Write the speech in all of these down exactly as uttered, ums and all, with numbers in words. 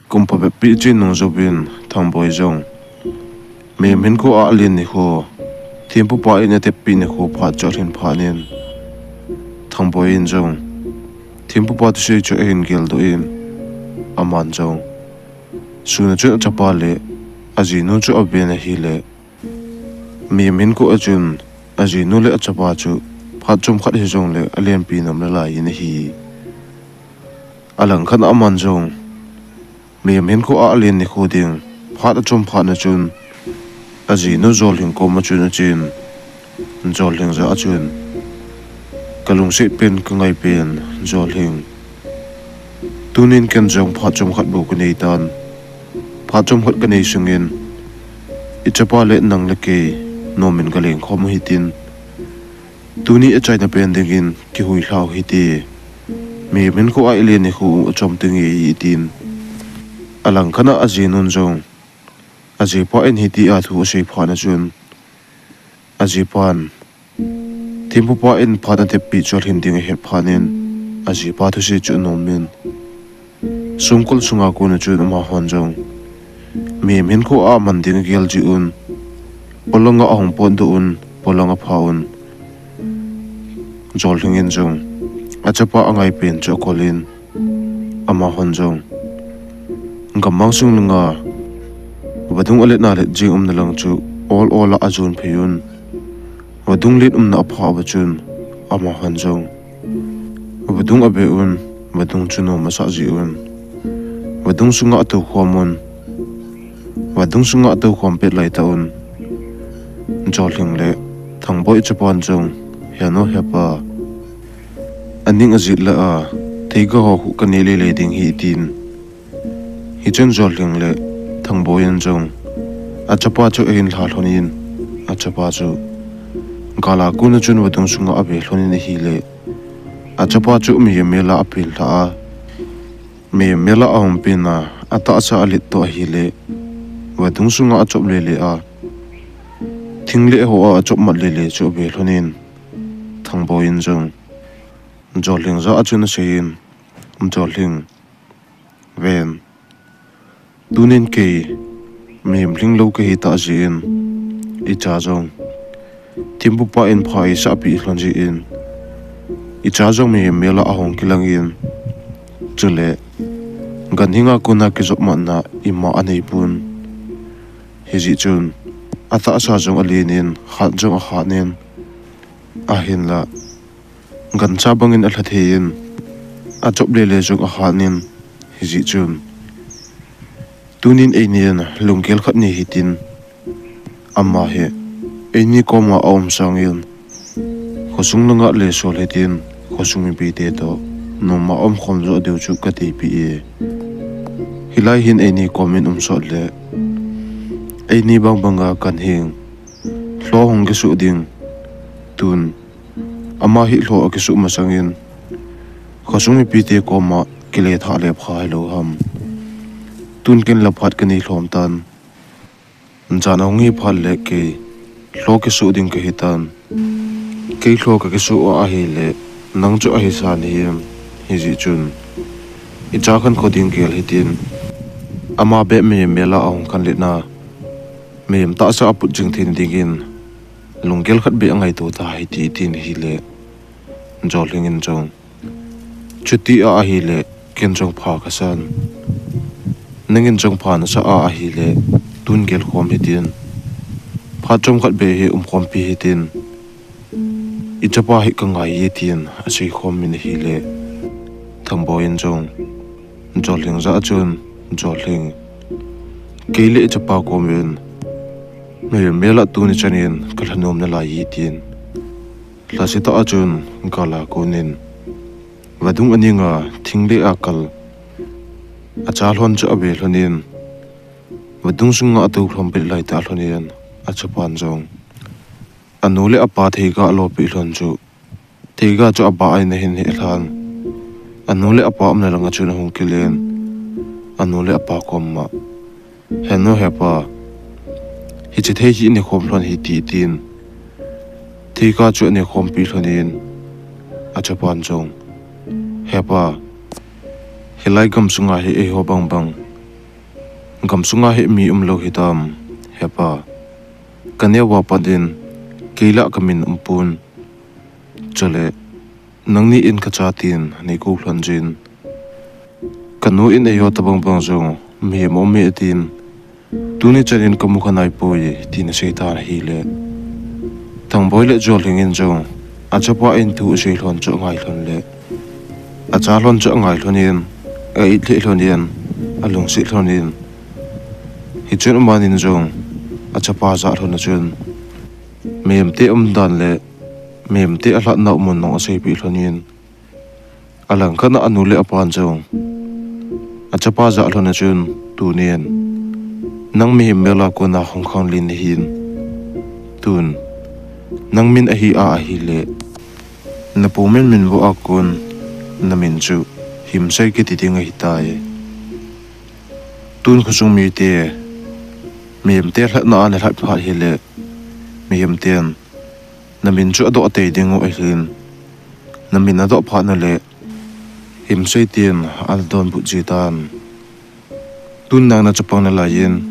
Kum phabep pi chin nung jouvin Thangboi jong mihem hinkho a alen nikho, thempupa in ateppi nikho phat chu alhin phat in, Thangboi in jong thempupa thusei chu ahin geldoh in, aman jong sun a chun achapa le ajinu chu aven ahile, mihem hinkho a chun ajinu le achapa chu phat chomkhat hijongle alenpi nom nalai in ahi. Alangkhat a aman jong mihem hinkho a alen nikho ding phat achom phat na chun, ajinu Jolhing koma chun achen, Jolhing jah a chun, kalungset pen, kangaipen Jolhing, tunin ken jong phat chomkhat bou kanei tan. Phat chomkhat kanei sungin ichapa le nang le kei nomin kalengkhom u hitin, tuni achaina pen dingin kihuilha u hite. Mihem hinkho a ilen nikho u achom ding ahi, atin. Alangkhat a ajinun jong ajipa in hitia thu asei phat na chun, ajipan thempupa in phat ateppi chu alhin ding ahet phat in, ajipa thusei chu anomin, songkul sunga kon a chun amahon jong mihem hinkho a aman ding agel jeh un, polanga ahung potdoh un, polang apha un, Jolhing in jong achapa angaipen chu akol in, amahon jong gammang sung langa vadung aletna let jing umna lang chu ol ol a ajon phei un, vadung len umna aphah uva chun, amahon jong vadung ave un, vadung chu nom asah jeh un, vadung sunga atoukhom un, vadung sunga atoukhom pet laitah un, Jolhing le Thangboi chapan jong, Heno hepa, aning ajet lah a theiga ho khu kaneh lele ding ahi, atin. Hichun Jolhing le Thangboi in jong achapa chu ahin lha lhon in, achapa chu gal a kon a chun vadung sunga ave lhon in ahile, achapa chu mihem mel a apeng lha a, mihem mel a ahung peng a, atahsa alet toh ahile, vadung sunga achop lele a, thingleh ho a achop mat lele chu ave lhon in, Thangboi in jong Jolhing jah a chun aseiyin, Jolhing, ven, tunin kei mihem lhinglou kahi tah jeh in, icha jong thempupa in pha eisahpeh lhon jeh in, icha jong mihem mel a ahung kilang in, chule ganhing a kon a kijop matna ima aneipon, hijeh chun atahsa jong alen in, hat jong ahat in, ahinla gancha bangin alha thei in, achop lele jong ahat in, hijeh chun tunin eini in lunggel khat nei hitin, ama hi eini koma aum sangin, khosung langa le sol hitin, khosung mipite toh noma umkhom joh diu chu kateipeh e. Hilai hin eini komin um sot le, eini bangbanga ganhing lho hung kisuh ding, tun ama hi lho akisuh masangin, khosung mipite koma kile thah le pha hilou ham. Tun ken la phat kanei lhom tan. Jan ahung hi phat le kei lho kisuh ding kahitan. Kei lho kakisuh a ahile, nang chu ahisa nahim, hijeh chun icha khankho ding gel hitin, ama bep mihem mel a ahung khanletna, mihem tahsa aput jing theina dingin lunggel khat beh angaito tahite, atin ahile, Jolhing in jong, chuti a ahile ken jong pha kasan. Nangin jong pha nasah a ahile, tun gelkhom hitin, phat chomkhat beh hi umkhompi hitin, ichapa hi kangai e, tin aseikhom in ahile, Thangboi in jong Jolhing jah a chun, Jolhing, kei le ichapa komin mihem mel a tuni chanin kalha nom nalai e, tin lhasetah a chun gal a konin vadung aninga thingleh a kal acha lhon chu ave lhonin, vadung sunga atou lhon pet laitah lhonin, achapan jong anu le apa theiga alopeh lhon chu, theiga chu abah a in ahin hehlhan, anu le apa umna langa chun ahung kilen, anu le apa koma, Heno hepa, hiche thei hi nekhom lhon hite, tin theiga chu anekhompi lhonin, achapan jong, Hepa, hilai gamsunga hi eiho bangbang Gamsunga hi mi umlou hitam, hepa. Kaneo a pat in, kei lah kamin umpon. Chule, nangni in kacha tin, nei kou lhon jin. Kanu in eiho tabang bang jong, mihem aum e atin. Tuni chan in kamu kha naipoi, tin asei tan ahile. Thangboi le Jolhing in jong, achapa in thu asei lhon chu angai lhon le. Acha lhon chu angai lhon in, a-it lheh lhon in, alungset lhon in. Hichun amanin jong, achapa jah lhon a chun. Mihemte umdan le, mihemte alhatnau mun jong aseipeh lhon in. Alangkhat a anu le apan jong. Achapa jah lhon a chun, tunin. Nang mihem mel a kona hung khanglen nahin. Tun. Nang min ahi a ahile. Napu min minvo a kon. Namin chu. Himsei kiti ding ahitai. Tun khosung mite. Mihemte lhatna a nalhat phat hile. Mihemten. Namin chu adoh tei ding u ahin. Namin adoh phat nale. Himsei tin ana donbut jitan. Tun nang nachapang nalaiyin.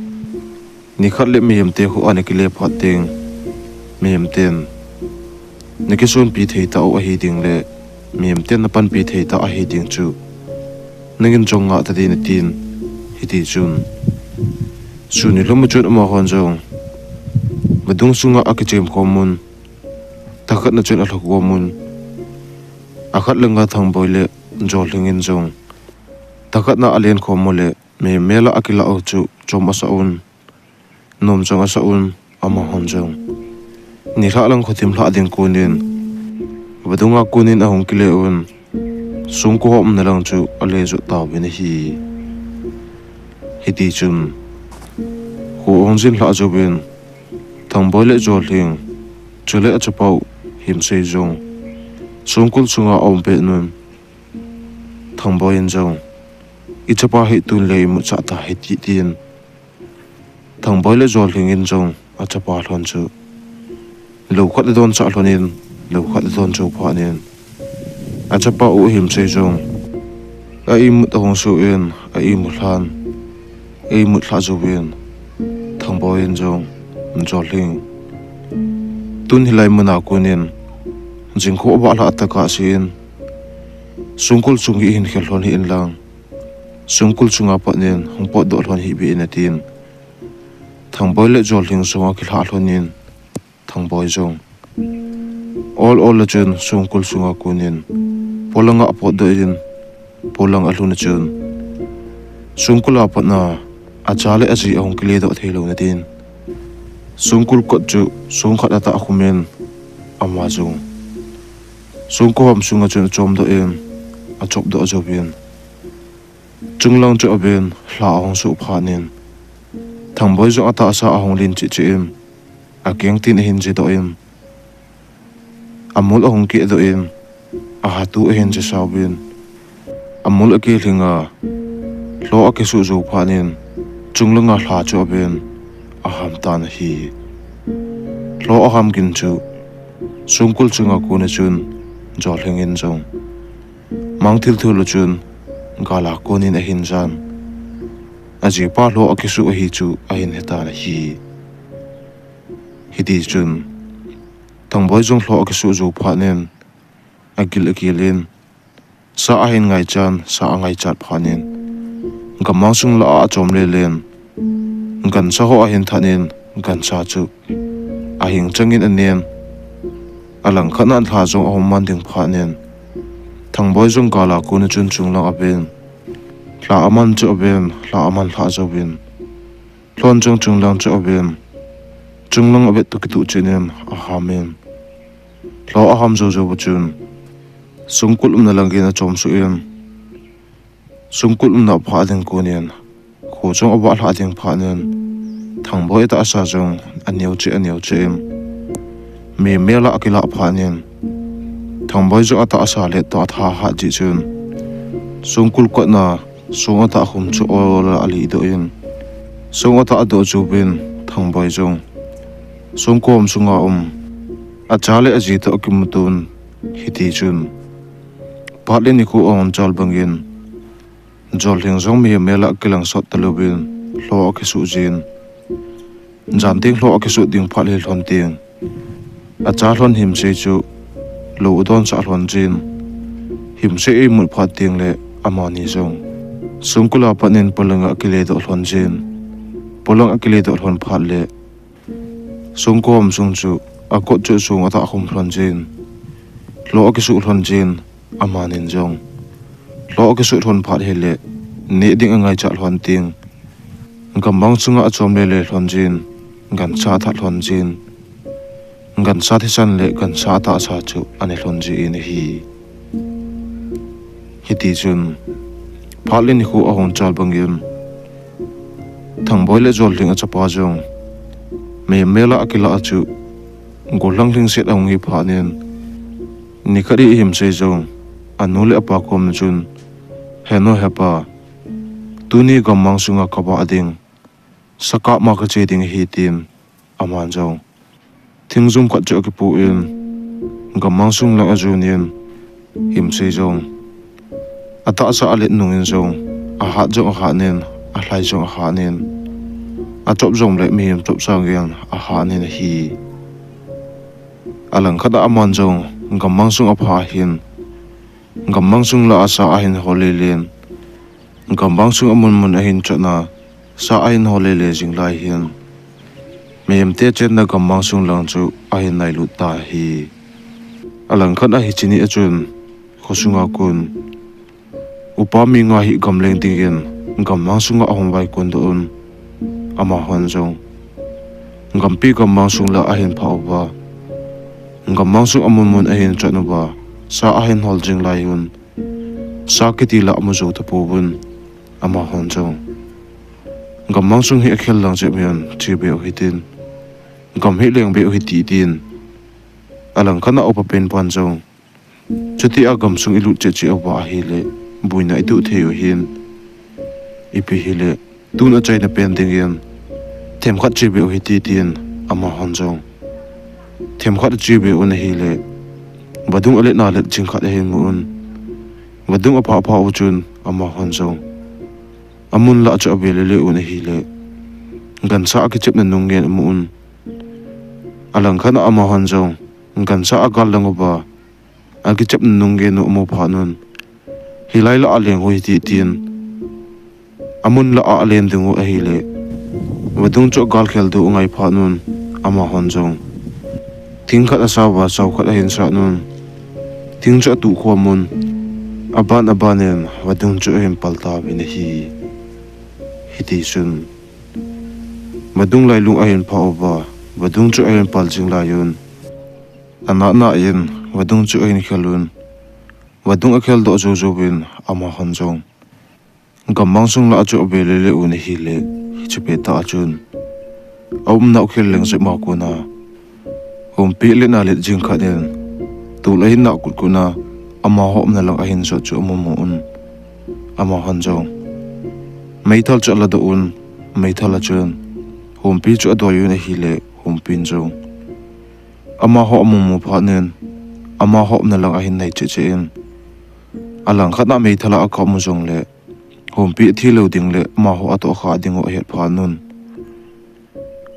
Nikhat le mihemte khu ana kile phat teng. Mihemten. Nakisonpi thei tau ahi ding le. Mihemten napanpi thei tau ahi ding chu. Nangin jong ngah ta din atin. Hiti chun. Suni lhum a chun amahon jong. Vadung sunga akichem khomun. Thakhat na chun alhok khomun. Akhat langa Thangboi le Jolhing in jong. Thakhat na alen khomu le. Mihem mel a akilah u chu chom asah un. Nom jong asah un, amahon jong. Nilhah lang khothim lhah ding konin. Vadunga konin ahung kile un. Songko hom na lang chu ale jot tauvin ahi. Hiti chun. Kho ahung jin lhah jouvin. Thangboi le Jolhing. Chule achapa u Himsei jong. Songkul sunga aum pet un. Thangboi in jong. Ichapa hi tun le imut chah ta hiti tin. Thangboi le Jolhing in jong achapa lhon chu. Lou khat adon chah lhon in, lou khat adon chou phat in. Achapa u Himsei jong. A imut ahung su in, a imut lhan. A imut lhah jouvin. Thangboi in jong. Jolhing. Tun hilai muna konin. Jingkho avah lhah tah a sin. Songkul sung hi hin khel lhon hih in lang. Songkul sunga pat in hung potdoh lhon hih beh in atin. Thangboi le Jolhing sunga kilhah lhon in. Thangboi jong. Ol ol a chun songkul sunga konin. Polanga apotdoh in. Polang alhun a chun. Songkul a pat na acha le aji ahung kile doh thei lou na din. Songkul kot chu songkhat atah khum in. Ama jong. Songko hom sunga chun achomdoh in. Achopdoh jouvin. Chunglang chu aven, lha ahung suh phat in. Thangboi jong atahsa ahung len cheh cheh in. Akeng tin ahin jedoh in. Amul ahung kehdoh in. Ahatu ahin jesau vin. Amul akilhing a. Lho akisuh jou phat in. Chunglang a lha chu aven. Aham tan ahi. Lho aham gin chu. Songkul sunga kon a chun. Jolhing in jong. Mang thil thul a chun, gal a kon in ahin jan. Ajipa lho akisuh ahi chu ahin hetan ahi. Hiti chun, Thangboi jong lho akisuh jou phat in, agil agil in, sa ahin ngaichan, sa angaichat phat in, gamang sung lah a achom lele in, gansa ho ahin that in, gansa chu ahing chang in anen. Alangkhat na lha jong ahung man ding phat in. Thangboi jong gal a kon a chun chunglang aven. Lha aman chu aven, lha aman lha jouvin. Lhon jong chunglang chu aven. Chunglang avet toh kitoh cheh in aham in. Lho aham jou jou a chun. Songkul umna lang gin achom suh in. Songkul umna aphah ding kon in. Kho jong avah lhah ding phat in. Thangboi atahsa jong aneo cheh, aneo cheh in. Mi mel a akilah phat in. Thangboi jong atahsa le toh atha hat jeh chun. Songkul kot na, song atah khum chu ol ol a alih doh in. Song atah adoh jouvin, Thangboi jong. Songko hom sunga um. Acha le aji toh akimuto in, hiti chun. Phat le nikho ahung chal bang in. Jolhing jong mi mel a kilang sot talouvin. lho akisuh jin. Jan teng lho akisuh ding phat hilhon teng, acha lhon Himsei chu lou adonsah lhon jin. Himsei eimut phat teng le amani jong songkul a pat in polang a akile doh lhon jin. Polang a akile doh lhon phat le songkul sung chu akot chu song atah khum lhon jin. Lho akisuh lhon jin. Amanin jong lho akisuh lhon phat hile neh ding angaichat lhon teng, gammang sunga achom lele lhon jin, gancha athat lhon jin. Gancha thisan le gancha atahsa chu ane lhon jin ahi. Hitichun phat le nikho ahung chal bangin Thangboi le Jollhing achapa jong mei mela akilah a chu gollhang lhingset ahung hi phat in, nikhat hi Himsei jong anu le apa kom chun, "Heno hepa, tuni gammang sunga kavah ding, sakap ma kache ding ahi," tin aman jong thingjum khat chu akipoh in, gammang sung lang ajon in, Himsei jong atahsa alet nungin jong, ahat jong ahat in, alhai jong ahat in, achop jong le mihem chop sangin ahat in ahi. Alangkhat a aman jong gammang sung aphah in, gammang sung lah a sa ahin hol lelen, gammang sung amun mun ahin chotna, sa ahin hol lele jing lai hin, mihemte chenna gammang sung lang chu ahin nailut ta ahi. Alangkhat a hiche ni a chun, khosunga kon upa mi nga hi gamleng dingin gammang sunga ahung vaikon doh un, amahon jong gampi gammang sung lah a ahin phah uva, gammang sung amun mun ahin chot uva, sa ahin hol jing lai un, sa kiti lah amu jou tapouvin, amahon jong gammang sung hi akhel lang jep in, che beh u hitin, gam hi leng beh u hite tin, alangkhat a upa penpan jong, chutia gamsung ilut cheh cheh uva ahile, boina itoh thei u ahin, ipi hile tun achaina pen dingin themkhat che beh u hite tin, amahon jong themkhat ache beh un ahile, vadung alet na let jing khat ahin mu un. Vadung aphah phah u chun amahon jong amun lah chu ave lele un ahile, gancha akichepna nung ngen amu un. Alangkhat a amahon jong gancha agal lang uva, akichepna nung ngen u amu phat un, hilai lah a leng u hite tin, amun lah a alen ding u ahile, vadung chu agal khel diu angai phat un, amahon jong thing khat asa uva, sao khat ahin sat un, thing chu atuh khom un, aban aban in vadung chu ahin pal tauvin ahi. Hitichun vadung lailung ahin phah uva, vadung chu ahin pal jing lai un, anah nah in vadung chu ahin khel un, vadung akhel doh jou jouvin, amahon jong gammang sung lah a chu ave lele un ahile, hiche pettah a chun aumnau khel leng jep ma kona humpi alet na let jing khat in, tol ahin nah kut kut na, amaho umna lang ahin jot chu amu mu un. Amahon jong meithal chu aladoh un, meithal a chun humpi chu adoi un ahile, humpin jong amaho amu mu phat in, amaho umna lang ahin nai cheh cheh in, alangkhat a meithal a akap mu jongle, humpi athi lou ding le amaho atoh kha ding u ahet phat un,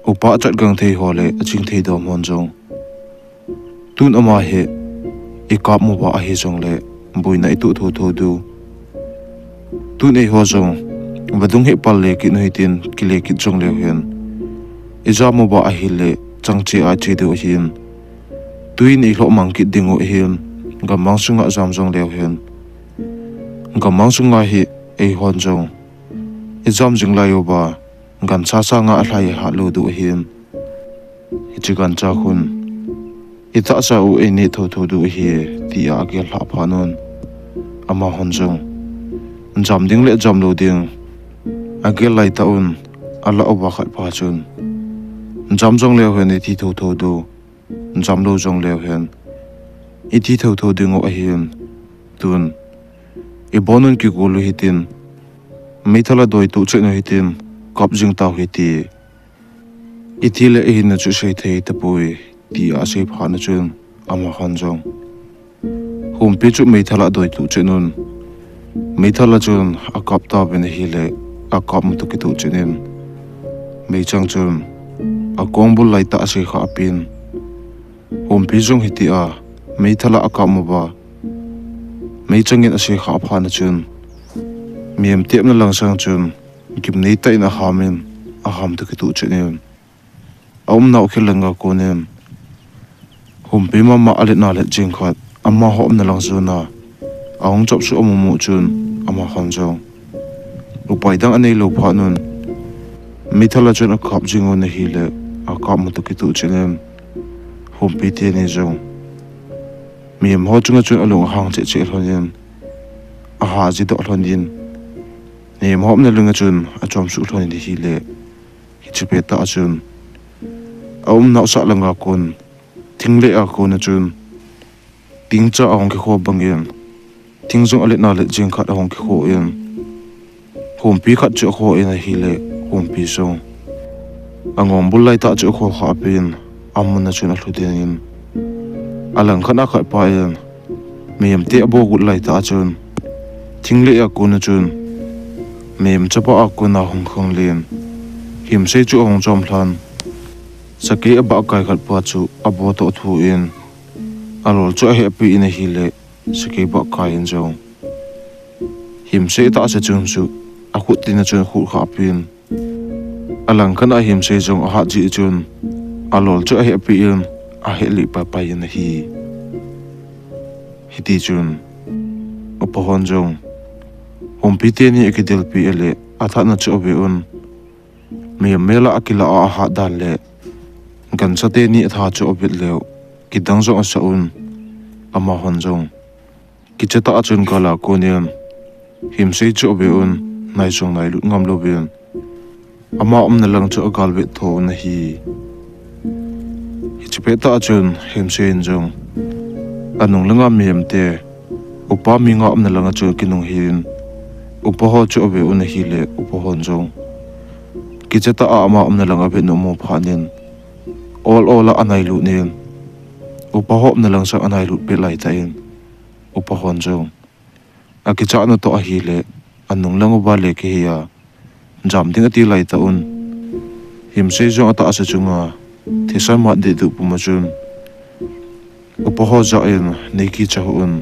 upa achat gang thei ho le aching thei dom hon jong, tun ama hi ikap mu uva ahi jongle, boina itoh thotho diu. Tun eiho jong vadung hi pal le kit u hitin, kile kit jongleu hen, ijam uva ahile chang che a che diu ahin, tui in eilhoh mang kit ding u ahin, gammang sunga jam jongleu hen, gammang sunga hi eihon jong ijam jing lai uva, gancha sanga alhai ihat lou diu ahin, hiche gancha khun itahsa u eineh thotho diu ahi, tia agel lhah phat un, amahon jong jam ding le jam lou ding agel lai tah un, alah uva khat pa chun, jam jongleu hen ithi thotho diu, jam lou jongleu hen ithi thotho ding u ahin, tun ibon un kigol u hitin, meithal adoi tuh chet u hitin, kap jing tau hite, iti le ihinna chu sei thei tapoi, tia asei phat un chun, amahon jong humpi chu meithal adoi tuh chet un, meithal a chun akap tauvin ahile, akap mu toh kitoh chet in, Meichang chun akong bul lai tah a asei khah pin, Humpi jong hitia meithal a akap uva, meichang in asei khah phat na chun, Miem te umna lang sang chun gimnei tah in aham in, aham toh kitoh chet in, aumnau khel langa kon in, Humpi mama alet na let jing khat, amaho umna lang jon a ahung chop suh amu mu chun, amahon jong upai dang anei lou phat un, meithal a chun akap jing un ahile, akap mu toh kitoh chet in, Humpi teni jong Miem ho chunga chun alung ahang cheh cheh lhon in, aha ji doh lhon in, Miem ho umna langa chun achom suh lhon in ahile, hiche pet tah a chun aumnau sah langa kon, thingleh a kon a chun tingcha ahung kikho bang in, thing jong alet na let jing khat ahung kikho in, Humpi khat chu akho in ahile, Humpi jong angong bul lai tah chu akho khah pin, amun a chun alhu den in, alang khat a khat pa in, Miem te abo got lai tah a chun, thingleh a kon a chun, Miem chapa a kon a hung khang len, Himsei chu ahung chom lhan, sakei abah kai khat pa chu abo toh athu in, alol chu ahehpi in ahile, sakei bah kai in jong Himsei tah a sa chun chu akhut tina chun akhut khah pin, alang khat a Himsei jong ahat jeh chun, alol chu ahehpi in, aheh lih pai pai in ahi. Hiti chun, upa hon jong, Humpi teni akidelpi ale, athat na chu ave un, Miem mel a akilah a ahat dan le, gancha teni atha chu avet leu, kidang jong asa un, amahon jong kicha tah a chun gal a kon in, Himsei chu ave un, nai jong nai lut ngam louvin, ama umna lang chu agal vet tho un ahi. Hiche pet tah a chun Himsei in jong anung langa Miem te upa mi nga umna langa chun kinung hin, upa ho chu ave un ahile, upa hon jong kicha tah a ama umna lang avet u amu phat in, ol ol a anai lut in, upa ho umna lang sang anai lut pet lai tah in, upa hon jong akichat na toh ahile, anung lang uva le kihe a jam ding ati lai tah un, Himsei jong atahsa chunga thisan mat deh duh puma chun, upa ho jah in, nei kicha hih un,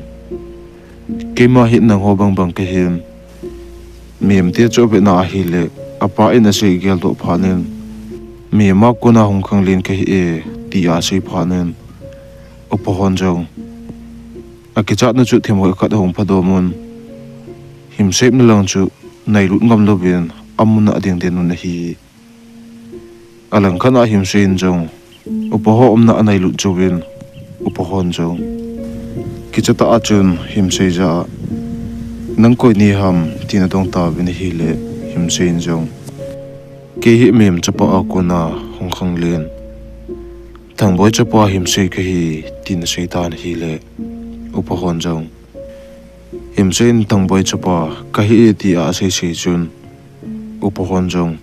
keima hi nangho bang bang kahin, Miem te chu avet na ahile, apa in asei gel doh phat in, Miem a kon a hung khang len kahi e, tia asei phat in, upa hon jong akichat na chu themhoi khat ahung phadom un, Himsei umna lang chu nai lut ngam louvin, amun a ading den un ahi. Alang khat a Himsei in jong upa ho umna anai lut jouvin, upa hon jong kicha tah a chun Himsei jah a, nang koi nahim, tin adong tauvin ahile, Himsei in jong, kei hi Miem chapa a kon a hung khang len, Thangboi chapa Himsei kahi, tin asei tan ahile, upa hon jong, Himsei in Thangboi chapa kahi e tia asei sei chun, upa hon jong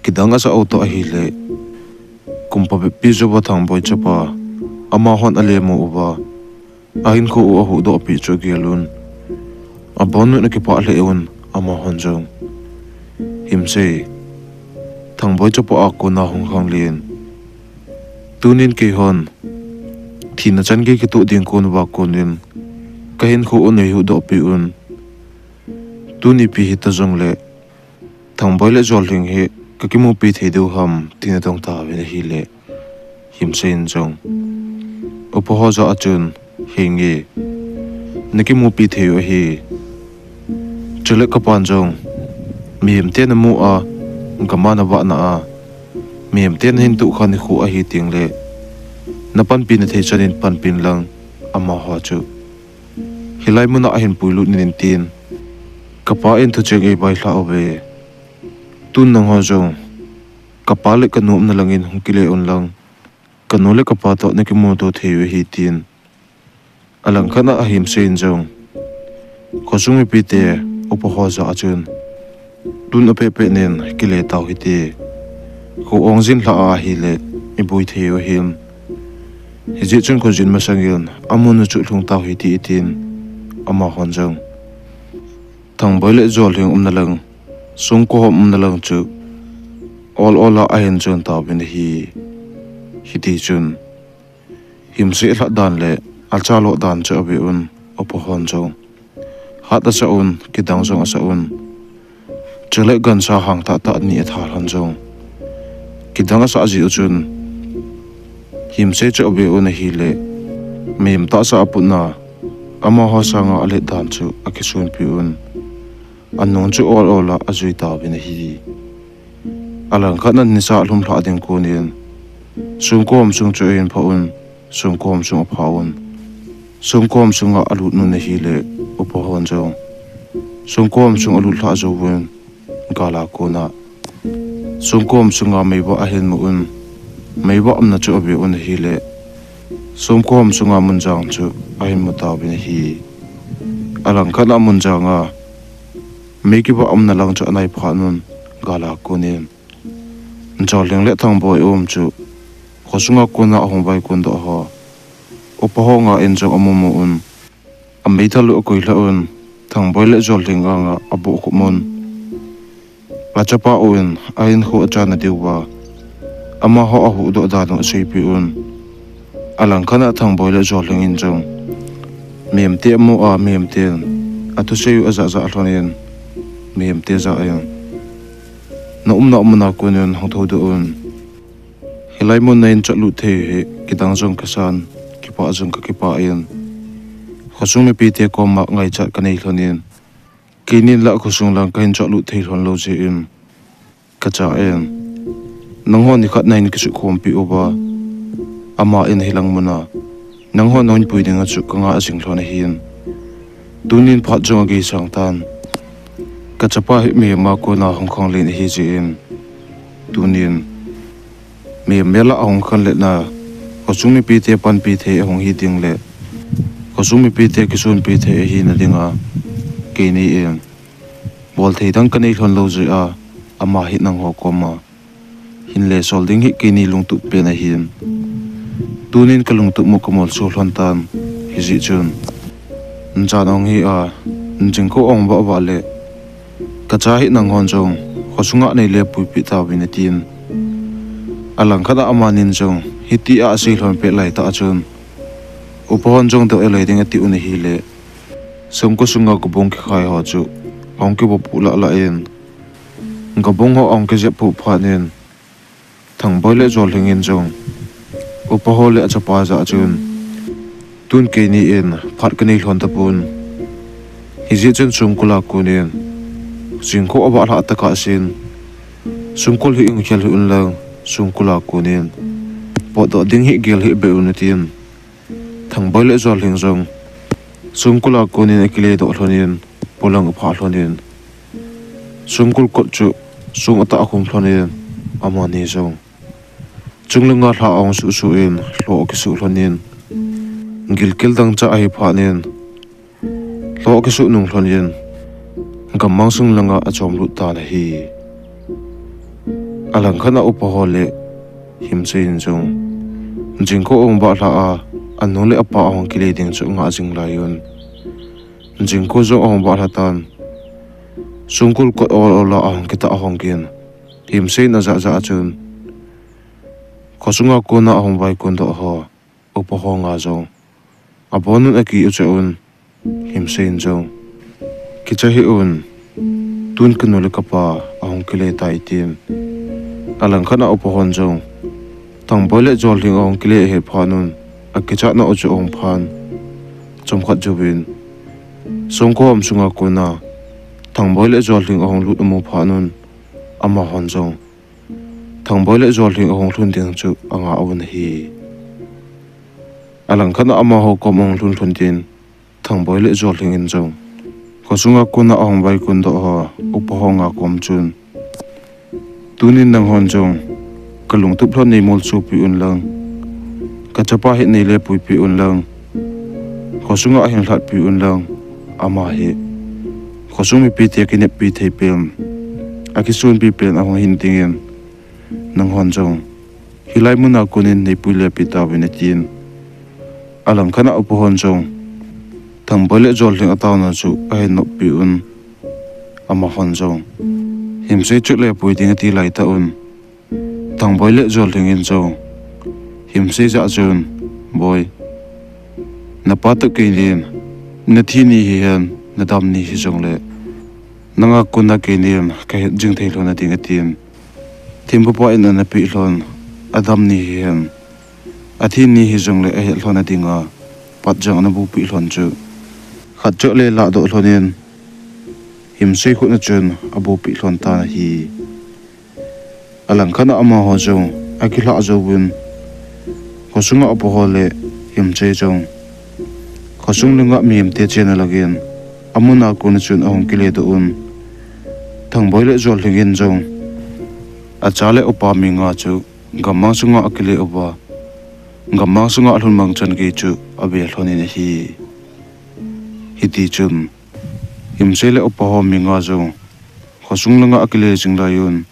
kidang asa u toh ahile, kum phabep pi jouva Thangboi chapa amahon alemu uva, ahinkho u ahuhdoh pi chu agel un, abonun akipah lheh un, amahon jong, Himsei, Thangboi chapa a kon a hung khang len, tunin keihon thina chan gei kitoh ding kon uva kon in, kahinkho u neihuhdoh pi un, tuni pi hita jongle, Thangboi le Jollhing hi kakimupi thei diu ham, tin adong tauvin ahile, Himsei in jong upa ho jah a chun, henge, nakimupi thei u ahi. Chule kapan jong, mihem te namu a, gam a navah na a, mihem te nahin tohkhah nikho ahi tengle, napanpi nathei chan in panpin lang, amaho chu hilai muna ahin puilut in tin, kapa in thucheng eivailhah uve. Tun nangho jong, kapa le kanu umna langin hung kile unlang, kanu le kapa toh nakimuto thei u ahi tin. Alangkhat a Himsei in jong, khosung mipite upa ho jah a chun, tun apehpeh nin kile tau hite. Kho ong jin lhah a ahile, iboi thei u ahin. Hijeh chun khojin masangin amun u chu lhung tau hite tin, amahon jong Thangboi le Jollhing umna lang, songko hom umna lang chu ol ol a ahin chon tauvin ahi. Hiti chun, Himsei lhat dan le achalo dan chu ave un, Upa hon jong hat asah un, kidang jong asah un. Chule gancha hang tah tah ni atha lhon jong kidang asah ji u chun, Himsei chu ave un ahile, mihem tahsa aputna, amaho sanga alet dan chu akisunpi un. Anung chu ol ol a ajui tauvin ahi. Alangkhat a nisa lhum lhah ding konin, songkom sung chu ahin phah un, songkom sung aphah un. Songkom sunga alut un ahile, Upa hon jong songkom sung alut lhah jouvun, gala kona songkom sunga meivah ahin mu un, meivah umna chu ave un ahile, songkom sunga munjang chu ahin mu tauvin ahi. Alangkhat a munjang a mei kivah umna lang chu anai phat un, gala konin, Jollhing le Thangboi um chu khosunga kona ahung vaikon doh ho, Upa ho nga in jong amu mu un. Ameithal u akoi lhah un, Thangboi le Jollhing anga abohkhup un. Achapa un ahinkho achan nadiuva amaho ahuhdoh dan u aseipeh un. Alangkhat a Thangboi le Jollhing in jong mihemte amu a, mihemten athusei u ajah jah lhonin, mihemte jah in, na umna muna konin hung thoudoh un. Hilai muna in chotlut thei hi kidang jong kasan, kipah jong kakipah in, khosung mipite koma ngaichat kanei lhonin, keinin la khosung lang kahin chotlut thei lhon lou jeh in, kacha in, nanghon nikhat nahin kisukhompeh uva, ama in hilang muna nanghon nahin pui dinga chu kanga jing lhon ahin. Tunin phat jong ageisang tan. Kachapa hi mihem a kona hung khanglen ahi jeh in, tunin mihem mela ahung khanletna, khosung mipite panpi thei ahung hi ding le khosung mipite kisonpi thei ahina dinga, keini in bolthei dang kanei lhon lou jeh a, ama hi nangho koma hin lesol ding hi keini lungtup pen ahin. Tunin kalungtup mu kamolso lhon tan. Hijeh chun, jan ahung hi a, jingkah ahung vah vah le, kacha hi nanghon jong khosunga neile puipeh tauvin atin. Alangkhat a amanin jong hitia asei lhon pet laitah a chun, Upa hon jong doh elei ding ati un ahile, songkul sunga gobung kikhai ho chu ahung kivoh puh lah lah in, gobung ho ahung kijep puh phat in, Thangboi le Jollhing in jong Upa ho le achapa jah chun, tun keini in phat kanei lhon tapon. Hijeh chun songkul a konin jingkah avah lhah tah kah sin, songkul hi hung khel hih un lang, songkul a konin potdoh ding hi gel hih beh un atin. Thangboi le Jollhing jong songkul a konin akiledoh lhonin, polang aphah lhonin, songkul kot chu song atah akhum lhonin, amani jong chunglanga lha ahung suhsuh in, lhoh akisuh lhonin, gilkel dangchah ahi phat in, lhoh akisuh nung lhonin, gammang sung langa achomlut tan ahi. Alangkhat a Upa ho le Himsei in jong jingkah ahung vah lhah a, anu le apa ahung kile ding chu angah jing lai un, jingkah jong ahung vah lhah tan. Songkul kot ol ol a ahung kitah ahung gin, Himsei in ajah jah a chun, khosunga kona ahung vaikon doh ho, Upa ho nga jong abonun aki ucha un, Himsei in jong, kicha hih un, tun kanu le kapa ahung kile tai atin. Alangkhat a Upa hon jong Thangboi le Jollhing ahung kile ahet phat un, akichatna u chu ahung phan. Chomkhat jouvin, songkom sunga kona Thangboi le Jollhing ahung lut amu phat un, amahon jong Thangboi le Jollhing ahung lhun ding chu angah uvin ahi. Alangkhat a amaho kom ahung lhun lhon tin, Thangboi le Jollhing in jong khosunga kona ahung vaikon doh ho, Upa ho nga kom chun, tunin nanghon jong kalungtup lhon neimolsopeh un lang, kachapa hi neile puipeh un lang, khosunga ahin lhatpeh un lang, ama hi khosung mipite kineppi thei pen, akisonpi pen ahung hin dingin, nanghon jong hilai muna konin neipui lepeh tauvin atin. Alangkhat a Upa hon jong Thangboi le Jollhing ataona chu ahin noppeh un, amahon jong Himsei chu lepui ding ati laitah un, Thangboi le Jolhing in jong Himsei jah a chun, Boi, napa toh keinin, nathi ni hihen, nadam ni hijongle, nanga kona keinin kahet jing thei lhon nading atin. Thempupa in anapeh lhon, adam ni hihen, athi ni hijongle ahet lhon nadinga, patjang anabupeh lhon chu khat cheh le lahdoh lhonin, Himsei khut a chun abupeh lhon tan ahi. Alangkhat a amaho jong akilhah jouvin, khosunga upa ho le Himsei jong khosung langa mihemte chenna langin, amun a kona chun ahung kiledoh un. Thangboi le Jolhing in jong acha le upa mi nga chu gammang sunga akile uva, gammang sunga alhun mang chan gei chu ave lhonin ahi. Hitichun Himsei le upa ho mi nga jong khosung langa akile jing laiyun,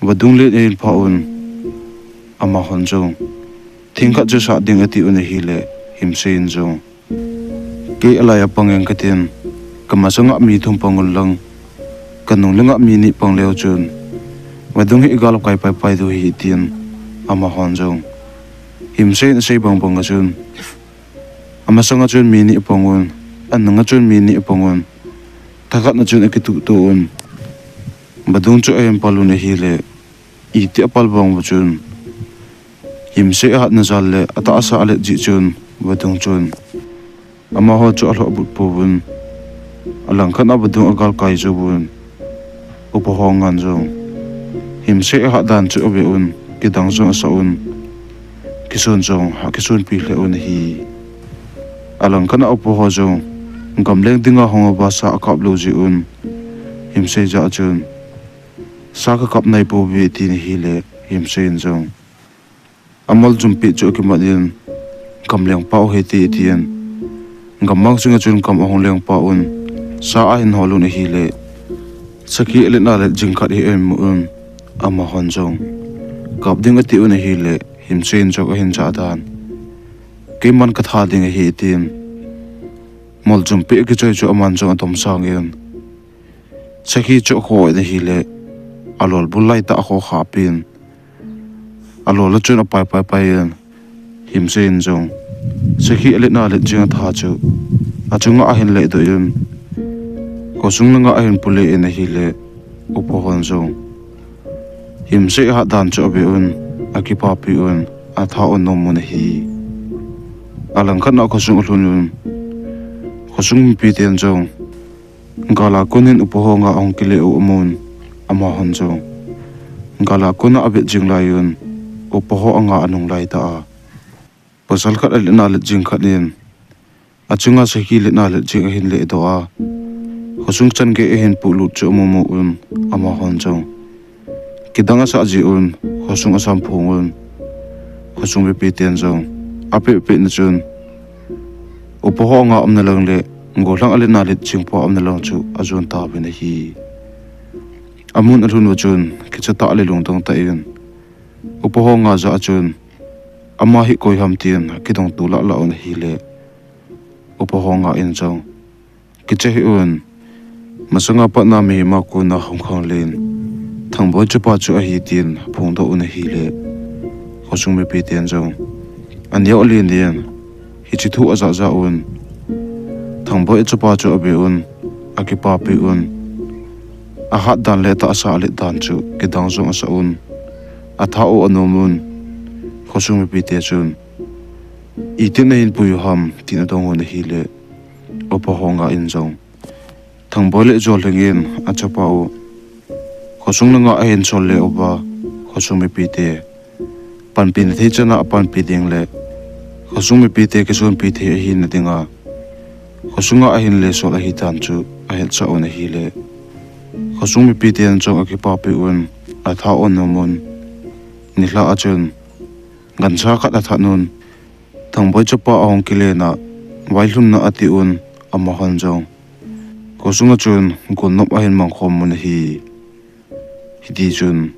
vadung len ahin phah un, amahon jong thing khat chu sah ding atiun ahile, Himsei in jong, Kei alai a pang eng katin, kamasanga mi thum pang un lang, kanung langa mi ni pang leu chun vadung hi igalkai paipai diu ahi, tin amahon jong, Himsei in asei bangbang a chun, amasanga chun mi ni pang un, anunga chun mi ni pang un, thakhat na chun akituhto un, vadung chu ahin pal un ahile, iti apal vang uva chun, Himsei ahatna jal le atahsa alet jeh chun vadung chun amaho chu alhohbut pouvin, alangkhat a vadung agalkai jouvun, upa ho ngan jong Himsei ahat dan chu aveun, kidang jong asah un, kisun jong akisunpi lheh un ahi. Alangkhat a upa ho jong gamleng dinga hung uva sa akap lou jeh un, Himsei jah a chun, Sa kakap naipouve, atin ahile, Himsei in jong amoljum peh chu akimat in, Kam lengpa u hite, atin, gammang sunga chun kam ahung lengpa un, sa ahin hol un ahile, sakhi alet na let jing khat hi ahin mu un, amahon jong kap ding atiun ahile, Himsei in jong ahin jah dan, Keiman katha ding ahi, atin, moljum peh akichoi chu aman jong atom sangin, sakhi chu akhoh in ahile, alol bul laitah a akhoh khahpin, alol a chun apai paipai in, Himsei in jong sakhi alet na let jing atha chu achunga ahin ledoh in, khosung langa ahin pule in ahile, upa hon jong Himsei ahat dan chu aveun, akipapi un, atha u anom un ahi. Alangkhat na khosung alhun un, khosung mipiten jong gal a konin upa ho nga ahung kile u amun, amahon jong gal a kona avet jing laiyun, upa ho anga anung laitah a, pasal khat alet na let jing khat in achunga sakhi let na let jing ahin ledoh a, khosung chan gei ahin puhlut chu amumu un, amahon jong kidang asah jeh un, khosung asamphong un, khosung mipiten jong apehpeh na chun, upa ho anga umna lang le gollhang alet na let jingpa umna lang chu ajon tauvin ahi. Amun alhun uva chun kichatah le lungdong tah in, upa ho nga jah a chun, Ama hi koi ham, tin akidong tulahlah un ahile, upa ho nga in jong, Kicha hih un, masanga patna mihem a kona hung khanglen Thangboi chapa chu ahi, tin aphongdoh un ahile, khosung mipiten jong aneo alen in, Hiche thu ajah jah un, Thangboi chapa chu aveun, akipapi un, ahat dan le atahsa alet dan chu kidang jong asah un, atha u anom un, khosung mipite chun, Itin nahin pui u ham, tin adong un ahile, upa ho nga in jong, Thangboi le Jolhing in achapa u khosung langa ahin sol le uva, khosung mipite panpina thei chana apanpi ding le khosung mipite kisonpi thei ahina dinga khosunga ahin lesol ahidan chu ahetsah un ahile, khosung mipiten jong akipapi un, atha u anom un, nilhah a chun gancha khat athat un, Thangboi chapa ahung kilen a, vailhunna ati un, amahon jong khosunga chun golnop ahin mangkhom un ahi. Hitichun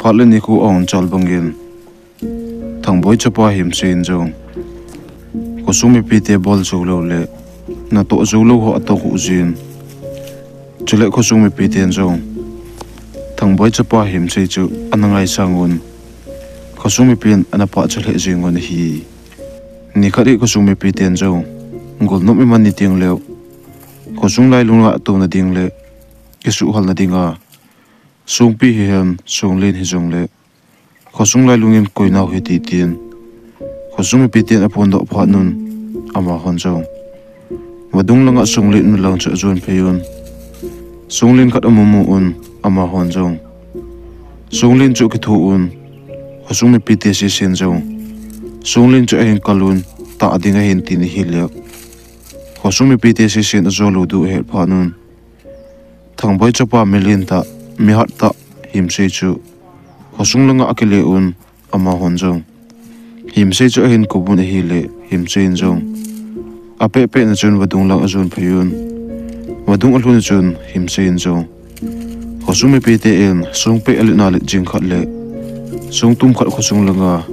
phat le nikho ahung chal bangin, Thangboi chapa Himsei in jong khosung mipite bol joulou le natoh joulou ho atoh u jin, chule khosung mipiten jong Thangboi chapa Himsei chu ana ngaisang un, khosung mipin ana pahcha lheh jeng un ahi. Nikhat hi khosung mipiten jong golnop iman ni teng leh khosung lailung a touna ding le kisuhhalna dinga songpi hihen songlen hijongle khosung lailungin koinau hite tin khosung mipiten aphondoh phat un, amahon jong vadung langa songlen umna lang chu ajon phei un, songlen khat amumu un, amahon jong songlen chu akitho un, khosung mipite sesen jong songlen chu ahin kal un, tah ding ahin tin ahile, khosung mipite sesen ajolou diu ahet phat un, Thangboi chapa milen tah, mihat tah Himsei chu khosung langa akile un, amahon jong Himsei chu ahin kouvun ahile, Himsei in jong apehpehna chun vadung lang ajon phei un, vadung alhun chun Himsei in jong khosung mipiten songpeh aletna let jing khat le songtum khat khosung langa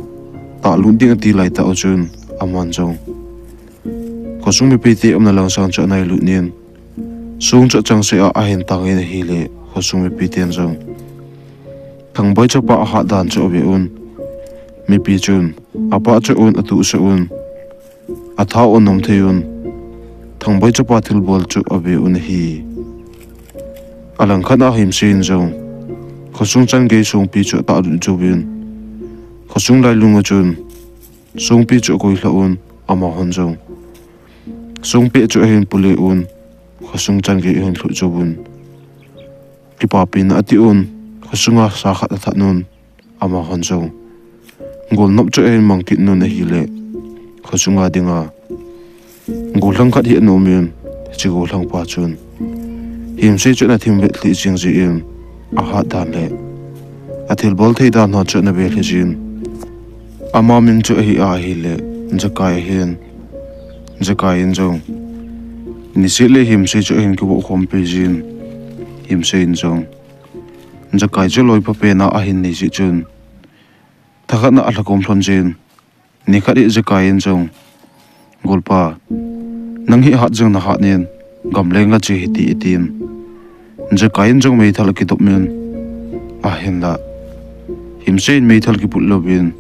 tahlut ding ati laitah u chun, aman jong khosung mipite umna lang sang chu anailut in, song chu achangseh a ahin tangin ahile, khosung mipiten jong Thangboi chapa ahat dan chu ave un, mipi chun apahcha un, atuhsa un, athao anom thei un, Thangboi chapa thilbol chu ave un ahi. Alangkhat a Himsei in jong khosung changei songpi chu atahlut jouvin, khosung lailunga chun songpi chu akoilha un, amahon jong songpeh chu ahin pule un, khosung changei ahin lhut jouvun, kipapina ati un, khosunga sa khat athat un, amahon jong golnop chu ahin mang kit un ahile, khosunga dinga gollhang khat hi anom in, hiche gollhang pa chun Himsei chu ana thim vet lheh jing jeh in, ahat dan le athilbol thei dan ho chu ana ve lheh jin, ama min chu ahi a ahile, Jakai ahin, Jakai in jong niseh le Himsei chu ahin kivoh khompi jin, Himsei in jong Jakai chu loipha pen a ahin nei jeh chun, thakhat na alhakom lhon jin, nikhat hi Jakai in jong, Golpa, nang hi hat jong nahat in, gamlenga che hite, atin. Jakai in jong meithal akidop in, ahinla Himsei in meithal kiput louvin,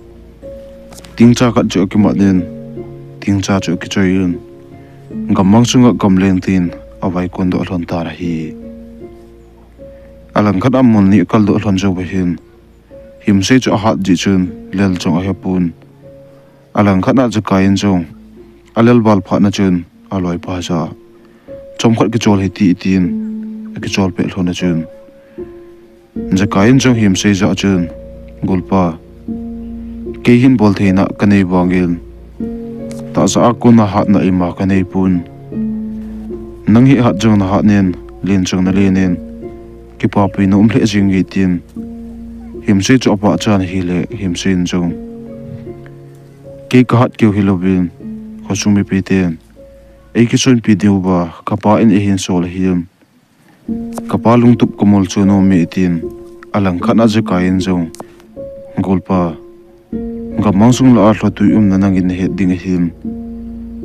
tingcha khat chu akimat in, tingcha chu akichoi in, gammang sunga gamleng tin avaikondoh lhon tan ahi. Alangkhat a mun ni akaldoh lhon jouva hin, Himsei chu ahat jeh chun lel jong ahepon, alangkhat a Jakai in jong alel val phat na chun, aloipa jah a, chomkhat kichol hite, tin akichol peh lhon a chun, Jakai in jong Himsei jah a chun, Golpa, kei hin boltheina kanei vangin, tahsa a kona hatna ima kaneipon, nang hi hat jong nahat in, len jong nalen in, kipapina um lheh jenge, tin Himsei chu apahchan ahile, Himsei in jong, kei kahat keu hilouvin, khosung mipiten eikisonpi diuva kapa in eihin sol ahin, kapa lungtup kamolso nome, tin, alangkhat a Jakai in jong, Golpa, gammang sung lah a lhotwi umna nangin nahet ding ahin,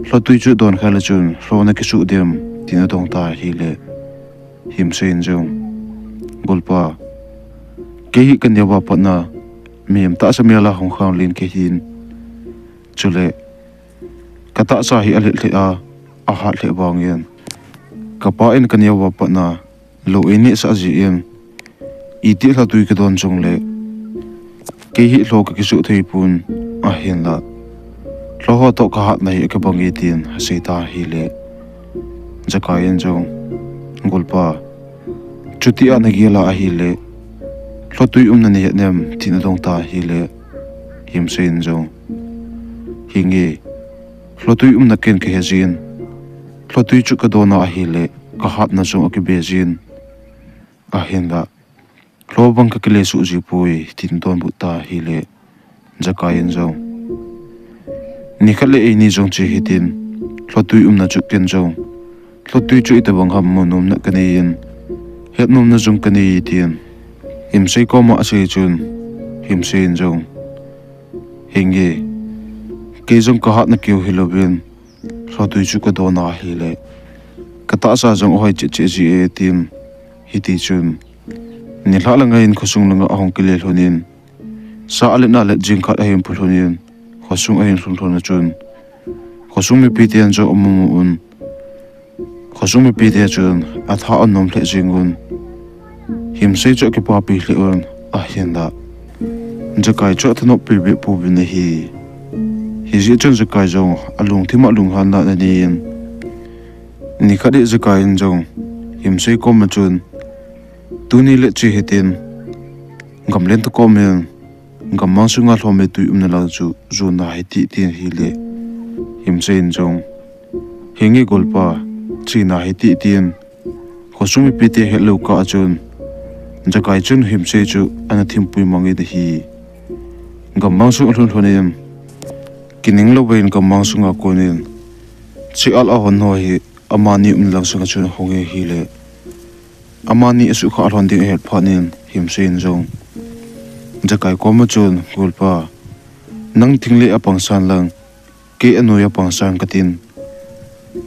lhotwi chu donkhai le chun lho nakisuh dem, tin adong tan ahile, Himsei in jong, Golpa, kei hi kaneova patna mihem tahsa mel a hung khanglen kahin, chule katahsa hi alet lheh a, ahat lheh vangin, kapa in kaneova patna lou einehsah jeh in, itih lhotwi kadon jongle, kei hi lho kakisuh theipon, ahinla lho ho toh kahatna hi akibange, tin aseitan ahile, Jakai in jong, Golpa, chutia nagel a ahile, lhotwi umna nahet nem, tin adong tan ahile, Himsei in jong, henge, lhotwi umna ken kahejin, lhotwi chu kadon a ahile, kahatna jong akibe jin, ahinla lho bang kakile suh jipoi, tin donbut tan ahile, Jakai in jong, nikhat le eini jong che hitin, lhotwi umna chu ken jong, lhotwi chu itobang ham mu nomna kaneiyin, het nomna jong kanei, tin Himsei koma asei chun, Himsei in jong, henge, kei jong kahatna keu hilouvin, lhotwi chu kadon a ahile, katahsa jong ahoi cheh cheh ji e, tin, hiti chun, Nilhah langa in khosung langa ahung kile lhonin, sa alet na let jing khat ahin phu lhonin, khosung ahin lhun lhon a chun, khosung mipi ten jong amu mu un, khosung mipi te chun atha anom lheh jing un, Himsei chu akipapi lheh un, ahinlah Jakai chu athanop pi beh pouvin ahi. Hijeh chun Jakai jong alungthim a lunghanna anei in, nikhat hi Jakai in jong Himsei koma chun, tuni le che hitin, gamlen toh komin, gammang sunga lhom le tui umna lang chu jon nahite, tin ahile, Himsei in jong, henge golpa, che nahite, tin khosung mipi te hetlou kah a chun, Jakai chun Himsei chu ana thimpui mang in ahi. Gammang sung alhun lhonin, kining lou vin gammang sunga konin, che al ahon ho hi amani umna lang sunga chun ahung e ahile, amani asuhkhah lhon ding ahet phat in, Himsei in jong Jakai koma chun, golpa, nang thingleh a pangsan lang, kei anoi a pangsan katin,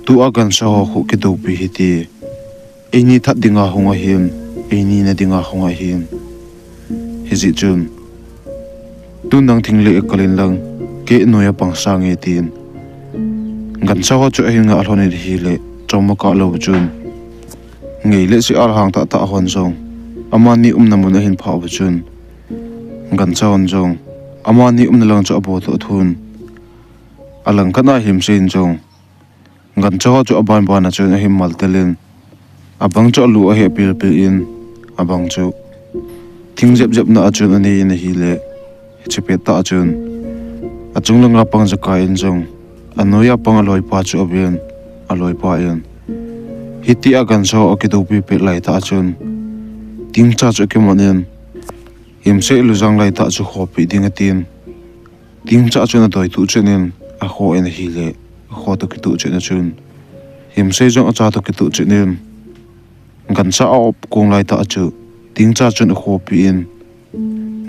tua gancha ho khu kidoupi hite, eini that dinga hung ahin, eini na dinga hung ahin. Hijeh chun, tun nang thingleh a kal in lang, kei anoi a pangsan nge, tin gancha ho chu ahin ngah lhonin ahile, chomkhat lou chun, ngei le che al hang tahtah hon jong, amani umna mun ahin phah uva chun, gancha hon jong amani umna lang chu abol toh athun. Alangkhat a Himsei in jong gancha ho chu aban ban a chun ahin maltel in, abang chu alu aheh pil pil in, abang chu thing jep jep na a chun anei in ahile, hiche pettah a chun, achung langa pang Jakai in jong anoi a pang aloipa chu aven, aloipa in, hitia gancha ho akidoupi pet laitah a chun, tingcha chu akiman in, Himsei alujang laitah chu khopi ding atin, tingcha chun adoi tuh chet in, akho in ahile, akho toh kituh chet na chun, Himsei jong acha toh kituh chet in, gancha a op kong laitah chu, tingcha chun akhopi in,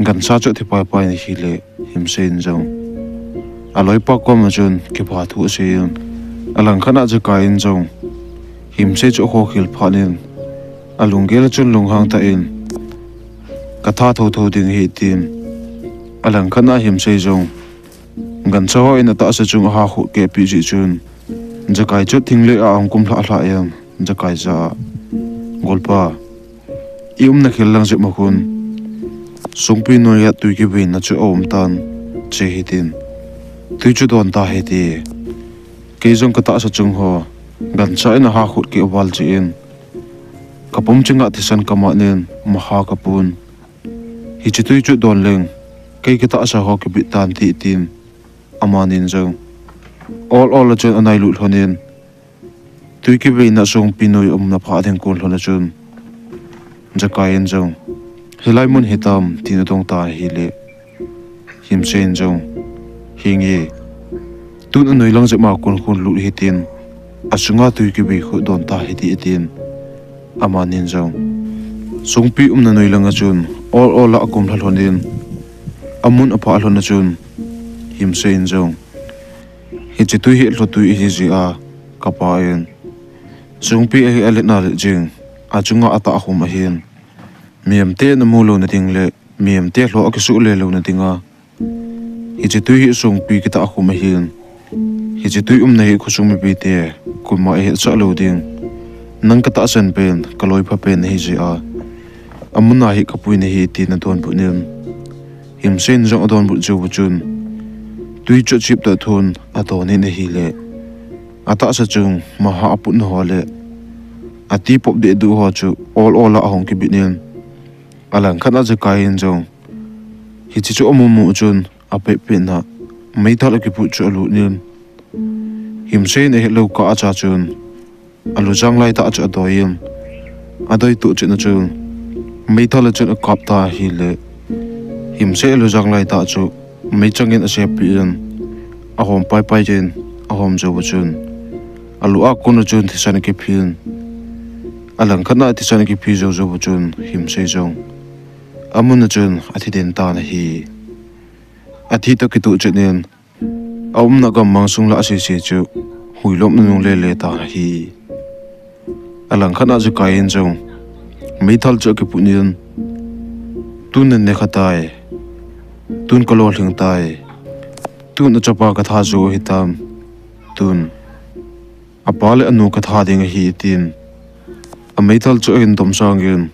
gancha chu athi pai pai in ahile, Himsei in jong aloipa koma chun kipah thu asei in, alangkhat a Jakai in jong Himsei chu akhokhel phat in, alunggel a chun lunghang tah in, katha thotho ding ahi, tin, alangkhat a Himsei jong gancha ho in atahsa chung ahahkhut keh peh jeh chun, Jakai chu thingleh a ahung kumlhah lhah in, Jakai jah a, golpa, i umna khel lang jep ma khun, Songpi noi a tui kiveina chu aum tan, che hitin, tui chu don tahite, kei jong katahsa chung ho gancha in ahahkhut keh val jeh in, kapum chenga thisan kaman in maha kapun, hiche tui chu don leng, kei katahsa ho kibit tante, tin, amanin jong ol ol a chun anailut lhonin, tui kiveina Songpi noi umna phat ding kon lhon a chun, Jakai in jong, hilai mun hitam, tin adong tan ahile, Himsei in jong, henge, tun anoi lang jep ma kon khun lut hitin, achunga tui kivei khu don tahite, tin, amanin jong Songpi umna noi langa chun ol ol a akumlha lhonin, amun aphah lhon a chun, Himsei in jong, hiche tui hi lhotui ahi jeh a, kapa in, Songpi ahi alet na let jing, achunga atahkhum ahin, mihem te namu louna ding le mihem te lho akisuh le louna dinga, hiche tui hi Songpi kitahkhum ahin, hiche tui umna hi khosung mipi te koima ahetsah lou ding, nang katahsan pen, kaloipha pen ahi jeh a, amun a hi kapui nahi, tin adonbut in, Himsei in jong adonbut jou u chun, tui chu achip toh athun, adon in ahile, atahsa chung maha aputna ho le atipop dehduh ho chu ol ol a ahung kibit in, alangkhat a Jakai in jong hiche chu amu mu chun, apet pet na meithal akiput chu alut in, Himsei in ahetlou kah a cha chun, alujang laitah chu adoi in, adoi tuh chet na chun, meithal a chun akap ta ahile, Himsei alujang laitah chu meichang in aseppeh in, ahom paipai in, ahom jou u chun, alu a kon a chun thisan akiphin, alangkhat a thisan akiphi jou jou u chun, Himsei jong amun a chun athi den tan ahi. Athi toh kitoh chet in, aumna gammang sung lah sese chu huilop nunung lele tan ahi. Alangkhat a Jakai in jong meithal chu akiput in, Tun nan ne kha tai. Tun ka lolhing tai. Tun achapa ka tha jou hitam. Tun apa le anu ka tha ding ahi, tin ameithal chu ahin dom sangin,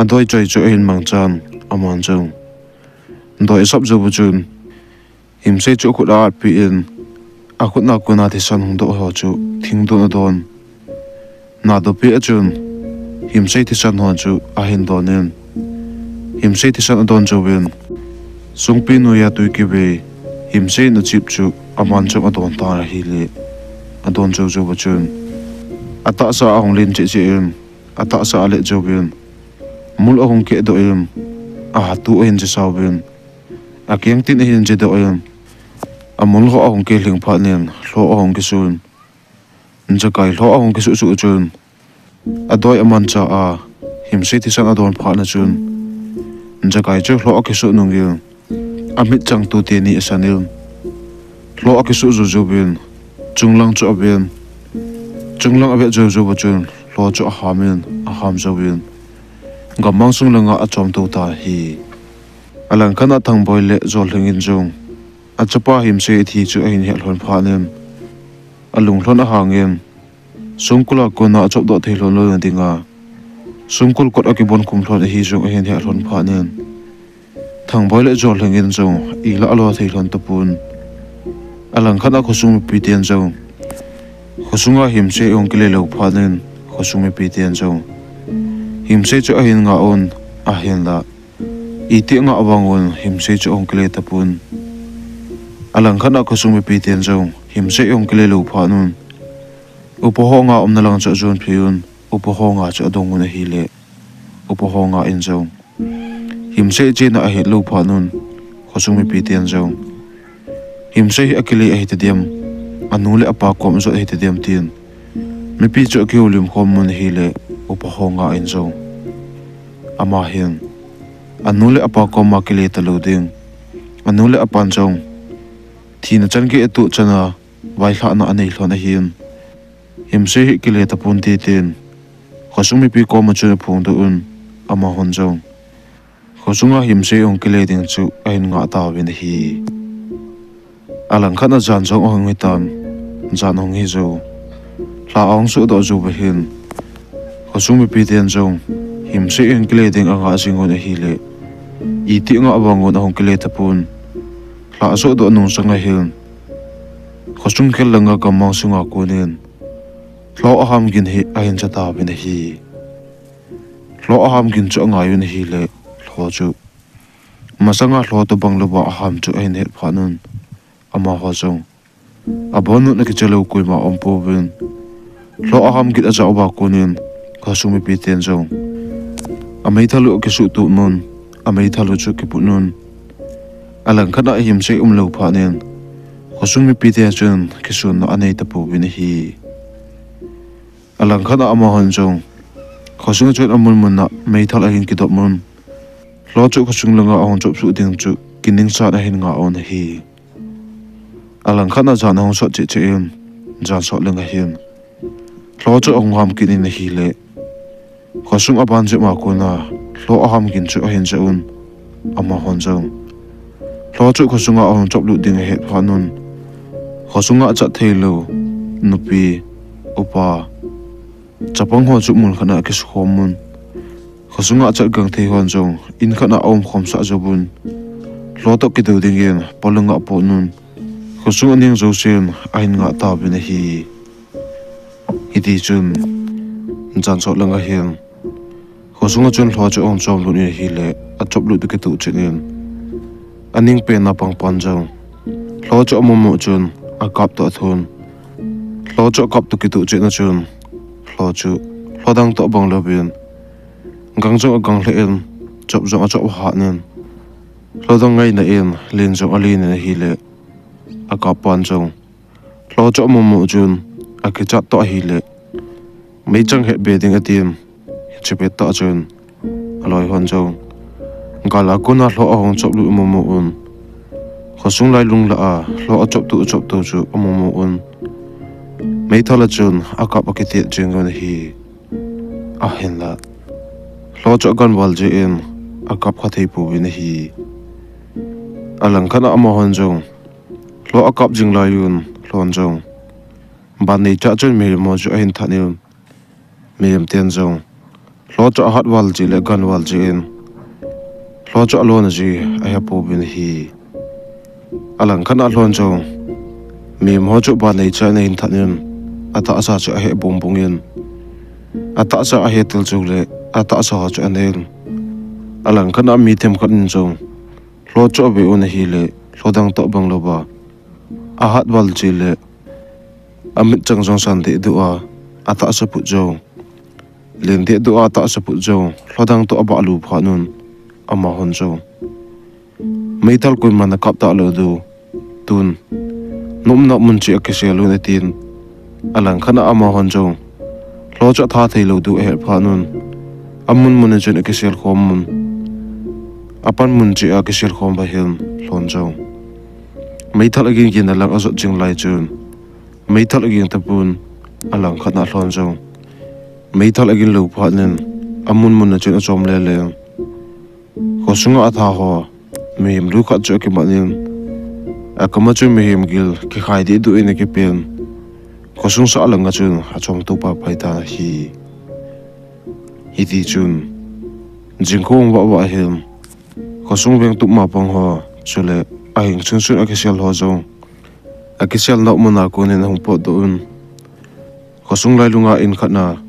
adoi choi chu ahin mangchan, aman jong doi asap jou chun, Himsei chu akhut a atpi in, akhut na kona thisan hung doh ho chu thingdon adon. Nadopi a chun Himsei thisan ho chu ahin donin, Himsei thisan adon jouvin, sungpi noiya tui kivei Himsei in achep chu aman jong adon tan ahile, adon jou jou a chun, atahsa ahung len cheh cheh in, atahsa alet jouvin, mul ahung kehdoh in, ahatu ahin jesa uvin, akeng tin ahin jedoh in, amul ho ahung kelhing phat in, lhoh ahung kisun. Jakai lhoh ahung kisuh suh chun, adoi amancha a Himsei thisan adon phat na chun, jakai chu lhoh akisuh nungin, amit chang tu teni asanin, lhoh akisuh jou jouvin, chunglang chu aven. Chunglang avet jou jou a chun, lhoh chu ahamin, aham jouvin, gammang sung langa achom tou tan ahi. Alangkhat a Thangboi le Jolhing in jong achapa Himsei athi chu ahin het lhon phat in, alunglhon ahangin, sungkul a kona achop doh thei lhon louna dinga, sungkul kot akibon khum lhon ahi jong ahin het lhon phat in, Thangboi le Jolhing in jong ilah alo thei lhon tapon. Alangkhat a khosung mipi ten jong, khosunga Himsei ahung kile lou phat in, khosung mipi ten jong Himsei chu ahin ngah un, ahinla itih ngah vang un Himsei chu ahung kile tapon. Alangkhat a khosung mipi ten jong Himsei ahung kile lou phat un, upa ho nga umna lang chu ajon phei un, upa ho nga chu adong un ahile, upa ho nga in jong Himsei chena ahet lou phat un, khosung mipi ten jong, Himsei hi akile ahi tadem, anu le apa kom ajot ahi tadem tin, mipi chu akihoulim khom un ahile, upa ho nga in jong, ama hin anu le apa koma kile talou ding, anu le apan jong thina chan gei atoh chan a vailhahna anei lhon ahin, Himsei hi kile tapon te tin, khosung mipi koma chun aphongdoh un, amahon jong khosunga Himsei ahung kile ding chu ahin ngah tauvin ahi. Alangkhat a jan jong ahung hitan, jan ahung hi jou, lha ahung sohdoh jou ahin, khosung mipi ten jong Himsei ahung kile ding angah jing un ahile, itih ngah vang un ahung kile tapon. Lha asohdoh nung sanga hin, khosung khel langa gammang sunga konin, lhoh aham gin hi ahin cha tauvin ahi. Lhoh aham gin chu angai un ahile, lhoh chu masanga lhoh tobang louva aham chu ahin het phat un, amaho jong abonun akicha lou koima aum pouvin, lhoh aham gin ajah uva konin, khosung mipi ten jong ameithal u akisuhtup un, ameithal u chu akiput un. Alangkhat a Himsei umlou phat in, khosung mipite chun kisonna anei tapouvin ahi. Alangkhat a amahon jong khosunga chun amun mun a meithal ahin kidop un, lhoh chu khosung langa ahung chop suh ding chu kinengsah in ahin ngah un ahi. Alangkhat a jan ahung sot cheh cheh in, jan sot leng ahin, lhoh chu ahung ham kit in ahile, khosung aban jep a kona lhoh aham gin chu ahin jah un, amahon jong lhoh chu khosunga ahung chop lut ding ahet phat un, khosunga achat theilou nupi, upa, chapang ho chu mun khat a akisukhom un, khosunga achat gang thei hon jong in khat a aumkhomsah jouvun, lhoh toh kidou dingin polanga apot un, khosung aning jousen ahin ngah tauvin ahi. Hitichun, jan sot langa hin, khosunga chun lhoh chu ahung chomlut in ahile, achoplut toh kitoh chet in, aning pen a pangpan jong lhoh chu amomo chun akap toh athun. Lhoh chu akap toh kitoh chet na chun, lhoh chu lhoh dang toh bang louvin, gang jong agang lheh in, chop jong achop ahat in, lhoh dang ngaina in len jong alen in ahile, akappan jong lhoh chu amomo chun akichat toh ahile, meichang hetbe ding atin, hiche pettah chun aloi hon jong gal a kona lhoh ahung choplut amomo un, khosung lailung lah a lhoh achop toh achop toh chu amomo un, meithal a chun akap akitet jeng un ahi. Ahinla, lhoh chu aganval jeh in, akap kha thei pouvin ahi. Alangkhat a amahon jong lhoh akap jing lai un, lhon jong ban neicha chun mihem ho chu ahin that in, mihem ten jong lhoh chu ahat val cheh le agan val cheh in, lhoh chu alon aji ahe pouvin ahi. Alangkhat a lhon jong mihem ho chu ban neicha in ahin that in, atahsa chu ahe bung bung in, atahsa ahe til chu le atahsa ho chu anen. Alangkhat a mi themkhat in jong lhoh chu ave un ahile, lhoh dang toh bang louva ahat val cheh le amitchang jong san deh duh a, atahsa phut jong len deh duh a, atahsa phut jong lhoh dang toh abah lu phat un, amahon jong meithal koiman akap talou diu, tun na umna mun cheh a kisel un atin. Alangkhat a amahon jong lhoh chu atha thei lou diu ahet phat un, amun mun a chun akisel khom un, apan mun cheh a kisel khom va hin, lhon jong meithal aging gin a lang ajot jing lai chun meithal aging tapon, alangkhat a lhon jong meithal agin lou phat in, amun mun a chun achom lele in, khosunga atha ho mihem lu khat chu akimat in, akam a chun mihem gil kikhai deh duh in akipen, khosung sah langa chun achom to paipai tan ahi. Hiti chun jingkah vah vah hin khosung veng tup ma pang ho, chule ahing sunsun a kisel ho jong akisel na mun a kon in ahung potdoh un, khosung lailunga in khat a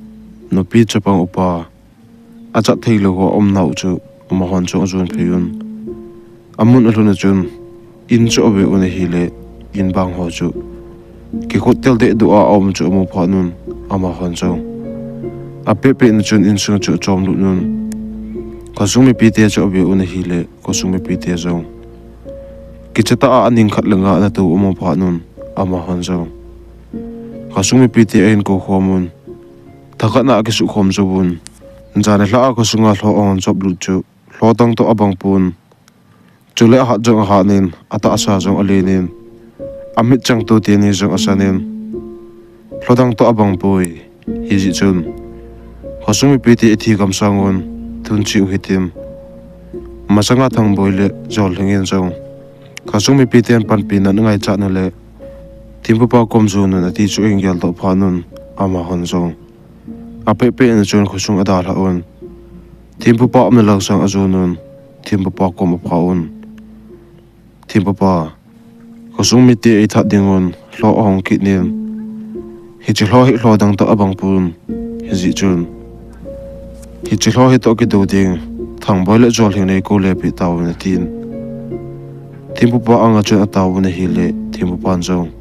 nupi chapang upa achat thei lou ho aumnau chu amahon jong ajon phei un. Amun alhun a chun in chu ave un ahile, in bang ho chu kikhut tel deh duh a aum chu amu phat un, amahon jong apehpeh na chun insung chu achom lut un, khosung mipite chu ave un ahile, khosung mipite jong kicha tah a aning khat le nga ana tou amu phat un, amahon jong khosung mipite ahin kou khom un, thakhat na akisuh khom jou un. Jan le lha a khosunga lhoh ahung chop lut chu lhoh dang toh abang pon, chule ahat jong ahat in, atahsa jong alen in, amitchang to teni jong asan in, lhoh dang toh abang poi. Hijeh chun khosung mipite athi gam sang un, tun cheh u hitin, masanga Thangboi le Jollhing in jong khosung mipiten panpina angaichat u le, thempupa kom jon un ati chu ahin geldoh phat un, amahon jong apehpeh na chun khosung adalhah un, thempupa umna lang sang ajon un, thempupa kom apha un, thempupa, khosung mite eithat ding un lhoh ahung kit in, hiche lhoh hi lhoh dang toh abang pon, hijeh chun hiche lhoh hi toh kidou ding Thangboi le Jollhing nei kou lepeh tauvin atin. Thempupa anga chun ataovun ahile, thempupan jong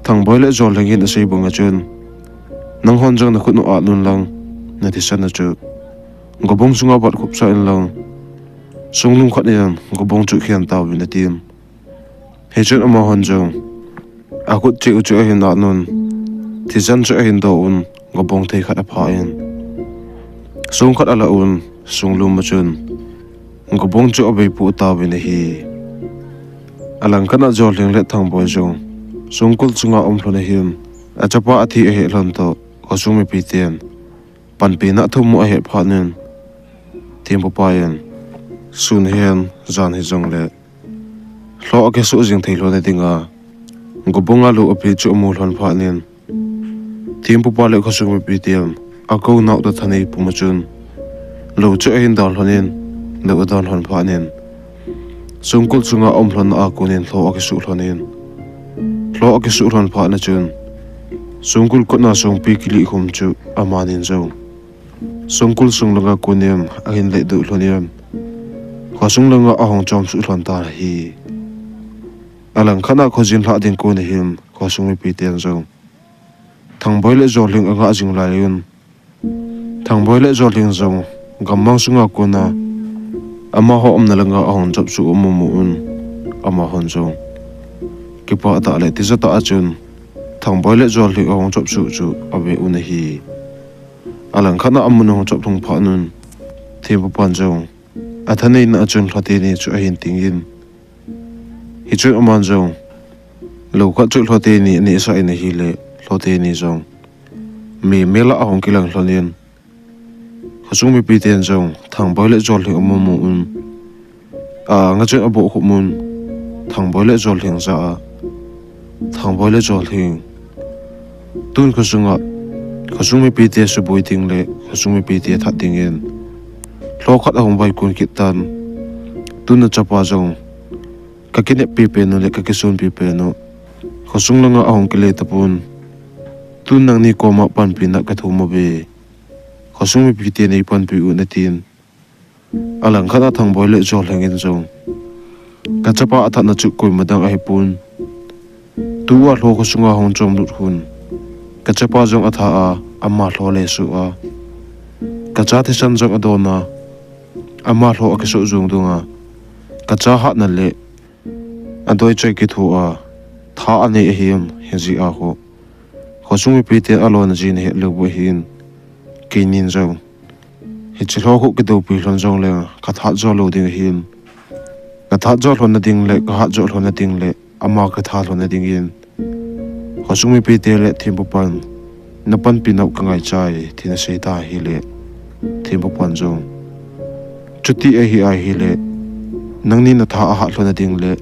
Thangboi le Jollhing in asei banga chun, nanghon jong nakhut u at un lang, nathisan a chu gobong sunga vat khupsah in lang, sunglum khat in gobong chu khen tauvin atin. Hichun amahon jong akhut cheh u chu ahin at un, thisan chu ahin do un, gobong thei khat apha in, song khat ala un, sunglum a chun gobong chu aveipoh tauvin ahi. Alangkhat a Jollhing le Thangboi jong songkul chunga um lhon ahin, achapa athi ahet lhon toh khosung mipiten panpina thum mu ahet phat in, thempupa in sun hihen jan hijongle lhoh akisuh jing thei lhon a dinga gobong a lou ape chu amu lhon phat in, thempupa le khosung mipiten akounau toh thanei pum a chun lou chu ahin dal lhon in, lou adon lhon phat in, songkul chunga um lhon a kon in lhoh akisuh lhon in, lhoh akisuh lhon phat na chun songkul kot na songpi kilih khum chu amanin jong songkul sung langa kon in ahin ledoh lhon in, khosung langa ahung chomsuh lhon tan ahi. Alangkhat a khojin lhah ding kon ahin khosung mipiten jong Thangboi le Jollhing angah jing lai un, Thangboi le Jollhing jong gammang sunga kona amaho umna langa ahung chopsuh u amu mu un, amahon jong kipah tah le tija tah a chun Thangboi le Jollhing ahung chopsuh chu ave un ahi. Alangkhat a amun ahung chop lhung phat un, thempupan jong athaneina a chun lhoh teni chu ahin ting in, hichun aman jong lou khat chu lhoh teni anehsah in ahile, lhoh teni jong mi mel a ahung kilang lhon in, Khosung mipi ten jong Thangboi le Jolheng amu mu un, a, nga chun aboh khup mun, Thangboi le Jolheng ja a, Thangboi le Jolheng, tun khosunga, khosung mipi te suboi ding le khosung mipi te that dingin lho khat ahung vai kun kit tan, tun nachapa jong ka kineppi pen u le ka kisunpi pen u, khosung langa ahung kile tapon, tun nangni koma panpina ka thum uve. Khosung mipi te nei panpi u, atin. Alang khat a Thangboi le Jolheng in jong, ka chapa athat na chu koima dang ahipon, tua lho khosunga hung chom lut hun, ka chapa jong atha a, ama lho le suh a, ka cha thisan jong adon a, ama lho akisoh jong dung a, ka cha hatna le adoi choi kitho a, tha anei ahi em, hijeh a ho, khosung mipi ten alona jin ahet lou bou ahin, keinin jong hiche lho khu kidoupi lhon jongleng ka that jo lou ding ahin, ka that jo lhon na ding le ka hat jo lhon na ding le ama ka that lhon na dingin, khosung mipi te le thempu pan, na panpi nau ka ngaichai, tin asei ta ahile, thempu pan jong, chuti ahi ahile, nangni na tha ahat lhon na ding le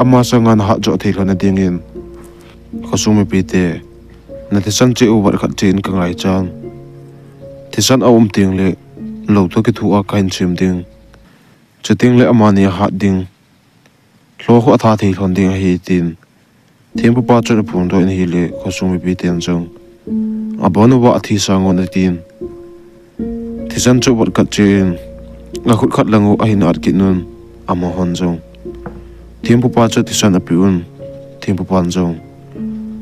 ama sanga na hat jo thei lhon na dingin, khosung mipi te, na thisan cheh u vat khat cheh in ka ngaichan. Thisan aum teng le lou toh kithu a ka hin chem ding. Chuteng le amani ahat ding, lho khu atha thei lhon ding ahi, tin thempu pa chun aphongdoh in ahile, khosung mipi ten jong, abon uva athi sang un, atin. Thisan chu vat khat cheh in akhut khat lang u ahin at kit un, ama hon jong thempu pa chu thisan ape un, thempu pan jong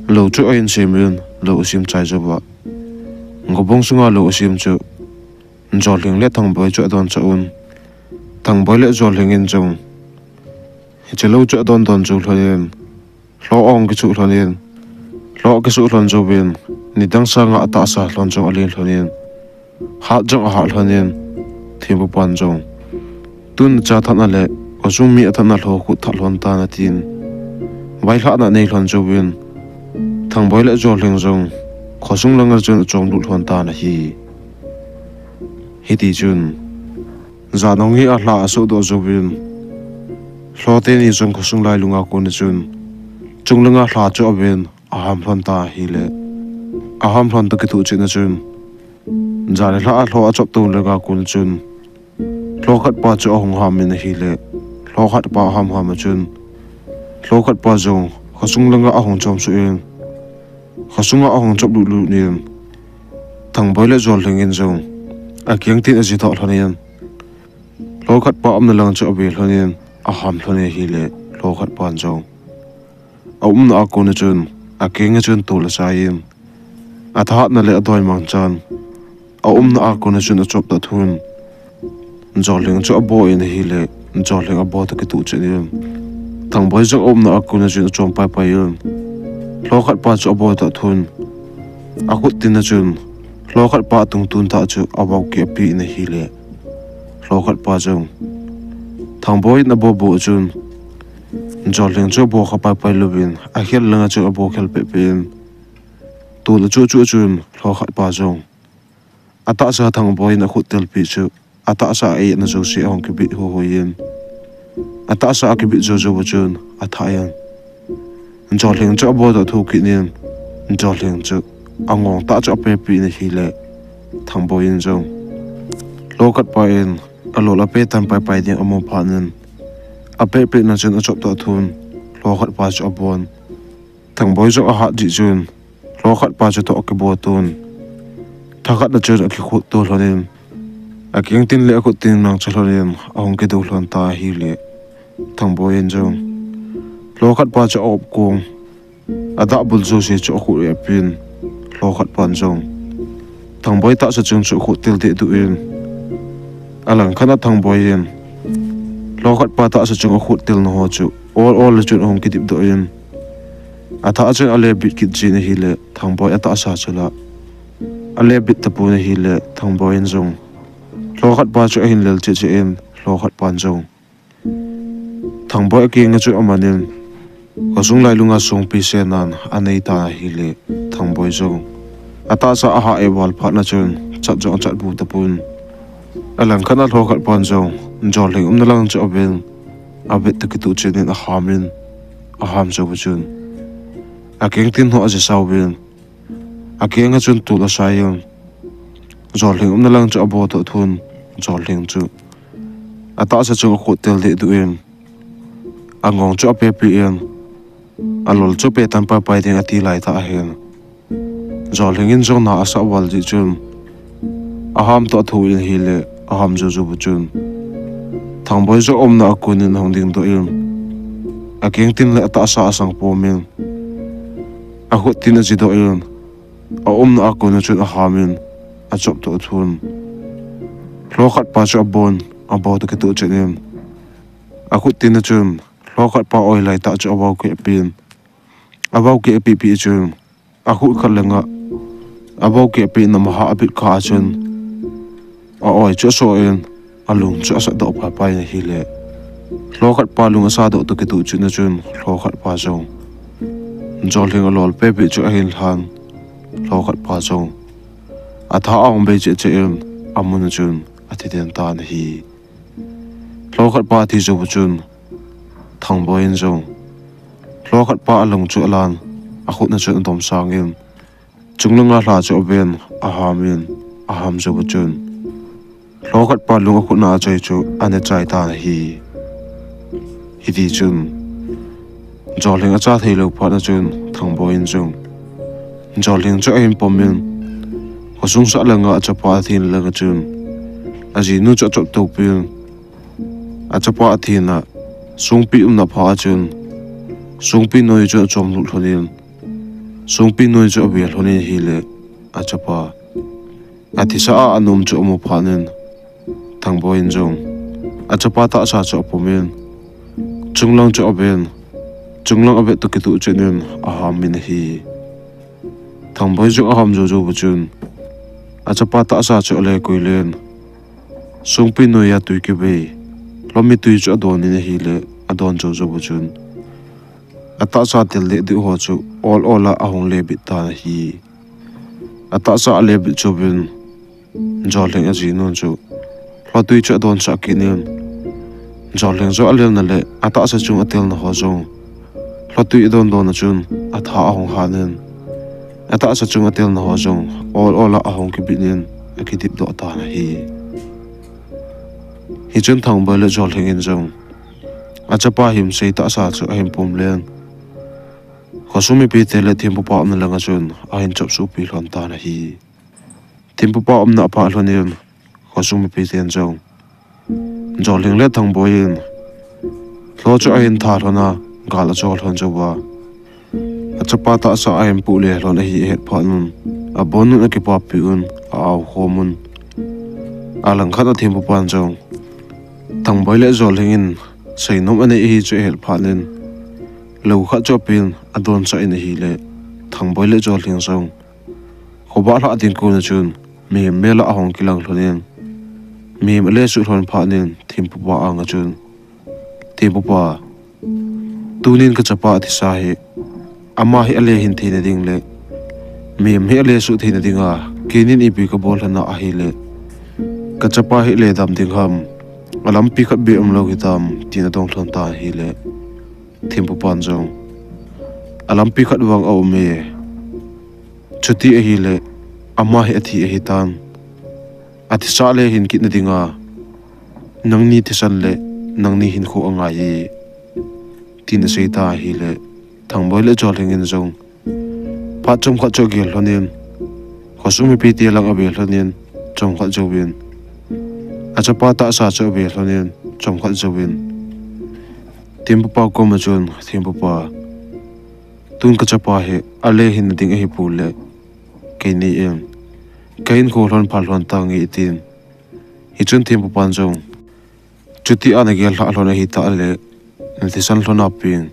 lou chu ahin sem in, lou asem chai jouva, gobong sunga lou asem chu Jolheng le Thangboi chu adon chah un, Thangboi le Jolheng in jong hiche lou chu adon don jou lhon in, lho ahung kisuh lhon in, lho akisuh lhon jouvin, nidang sanga atahsa lhon jong alen lhon in, hat jong ahat lhon in, thempu pan jong, tun nacha thatna le khosung mi athatna lho khu that lhon tan, atin, vailhahna anei lhon jouvin, Thangboi le Jolheng jong khosung langa chun achom lut lhon tan ahi. Hitichun, jan ahung hi a lha asohdoh jouvin, lho teni jong khosung lailunga kona chun chunglanga lha chu aven, aham lhon ta ahile, aham lhon toh kitoh chetna chun, jan le lha a lho achop to langa kona chun, lho khat pa chu ahung ham in ahile, lho khat pa aham ham a chun, lho khat pa jong khosung langa ahung chom suh in, khosunga ahung chop lut lut in, Thangboi le Jolheng in jong akeng tin aji doh lhon in, lho khat pa umna lang chu ave lhon in, aham lhon in ahile, lho khat pan jong aumna a kona chun akeng a chun tol asai in, athahatna le adoi mangchan, aumna a kona chun achop doh thun, Jolheng chu abo in ahile, Jolheng abo toh kitoh chet in, Thangboi jong aumna a kona chun achom paipai in, lho khat pa chu abo doh thun, akhut tin a chun lho khat pa atungtun tah chu avao keh ape in ahile, lho khat pa jong Thangboi in abo bo chun, Jolheng chu abo kha paipai louvin, akhel langa chun abo khel pehpeh in, tol achuh chuh chun lho khat pa jong atahsa Thangboi in akhut telpeh chu, atahsa a-etna jouse ahung kibit huihui in, atahsa akibit jou jou a chun athah in, Jolheng chu abo doh thou kit in, Jolheng chu angong tah chu apepeh in ahile, Thangboi in jong, lho khat pa in alol ape tan paipai ding amu phat in, apepehna chun achop doh thun, lho khat pa chu abon. Thangboi jong ahat jeh chun, lho khat pa chutoh akibo ton, thakhat na chun akikhut to lhon in, akeng tin le akhut tin mangcha lhon in ahung kido lhon ta ahile, Thangboi in jong lho khat pa chu a-op kong, adah bul jouse chu akhut a apen, lho khat pan jong Thangboi tahsa chung chu akhut tel dehduh in, alangkhat a Thangboi in lho khat pa tahsa chung akhut telna ho chu ol ol le chun ahung kidip doh in, athah a chun ale bit kit jin ahile, Thangboi atahsa chu la ale bit tapon ahile, Thangboi in jong lho khat pa chu ahin lel cheh cheh in, lho khat pan jong Thangboi akeng a chu aman in, khosung lailunga songpi senan anei tan ahile, Thangboi jong atahsa ahah e val phat na chun, chat jong achat bu tapon. Alangkhat a lhokhat pan jong Jolheng umna lang chu aven, avet toh kitoh chet in aham in, aham jou chun akeng tin ho ajisa uvin, akeng a chun tol asai in, Jolheng umna lang chu abo toh thun, Jolheng chu atahsa chung akhut tel deh duh in, angong chu apepi in, alol chu ape tan paipai ding ati lai tah ahin. Jolheng in jong na asah val jeh chun aham toh athu in ahile, aham jou jou chun Thangboi jong aumna a kon in ahung dingdoh in, akeng tin le atahsa asang pom in, akhut tin ajidoh in, aumna a kon a chun aham in, achop toh athun. Lhokhat pa chu abon, abo toh kitoh chet in, akhut tin a chun lhokhat pa oi lai tah chu avau keh pi in, avau keh pi pi chun, akhut khat langa avau keh pi in amaha abit kha a chun aoi chu aso in, alung chu asat doh paipai in ahile, lhokhat pa lung asat doh toh kitoh chet a chun lhokhat pa jong Jolheng alol pepi chu ahin lhan, lhokhat pa jong atha ahung bei cheh cheh in, amun a chun athi den tan ahi. Lhokhat pa athi jou chun Thangboi in jong lhokhat pa alung chu alan, akhut a chun adom sang in, chunglanga lha chu aven, aham in, aham jou chun lhokhat pa lung akhut a achoi chu ana chai tan ahi. Hiti chun Jolheng acha thei lou phat a chun Thangboi in jong Jolheng chu ahin pom in, khosung sah langa achapa athi na langa chun ajinu chu achop topi in, achapa athina songpi umna pha a chun songpi noi chu achom lut lhon in, songpi noi chu ave lhon in ahile, achapa athisa a anom chu amu phat in, Thangboi in jong achapa tahsa chu apom in, chunglang chu aven, chunglang avet toh kitoh chet in aham in ahi. Thangboi jong aham jou jou chun achapa tahsa chu ale koi len, songpi noi a tui kivei, lhomi tui chu adon in ahile, adon jou jou chun atahsa tel deh deh ho chu ol ol a ahung le bit tan ahi. Atahsa ale bit jouvin, Jolheng ajinun chu lhotui chu adonsah kit in, Jolheng jong alelna le atahsa chung atelna ho jong lhotui adon don a chun atha ahung hat in, atahsa chung atelna ho jong ol ol a ahung kibit in akidip doh tan ahi. Hichun Thangboi le Jolheng in jong achapa himsei tahsa chu ahin pom len, khosung mipite le thempupa umna langa chun ahin chop suhpi lhon tan ahi. Thempupa umna aphah lhon in, khosung mipiten jong Jolheng le Thangboi in lho chu ahin tha lhon a, gal acho lhon jouva, achapa tahsa ahin puh le lhon ahi ahet phat un, abonun akipapi un, a-ao khom un. Alangkhat a thempupan jong Thangboi le Jolheng in seinom anei ahi chu ahet phat in, lou khat chu apen adonsah in ahile, Thangboi le Jolheng jong khovah lhah ding kon a chun mihem mel a ahung kilang lhon in, mihem ale suh lhon phat in thempupa anga chun, Thempupa, tunin kachapa athisa hi ama hi ale hin theina ding le mihem hi ale suh theina dinga keinin ipi kabol lhon a ahile, kachapa hi ale dam ding ham, alampi khat beh umlou hitam, tin adong lhon tan ahile, thempupan jong, alampi khat vang aum e. Chuti ahile ama hi athi ahitan, athisa ale hin kitna dinga nangni thisan le nangni hinkho angai e, tin asei tan ahile, Thangboi le Jolheng in jong phat chomkhat chu agel lhon in, khosung mipite lang ave lhon in, chomkhat jouvin, achapa tahsa chu ave lhon in, chomkhat jouvin, thempupa koma chun, Thempupa, tun kachapa hi ale hinna ding ahipoi le, keini in kahinkho lhon phal lhon tange, tin. Hichun thempupan jong, chuti a nagel lhah lhon ahitah le, nathisan lhon a peng,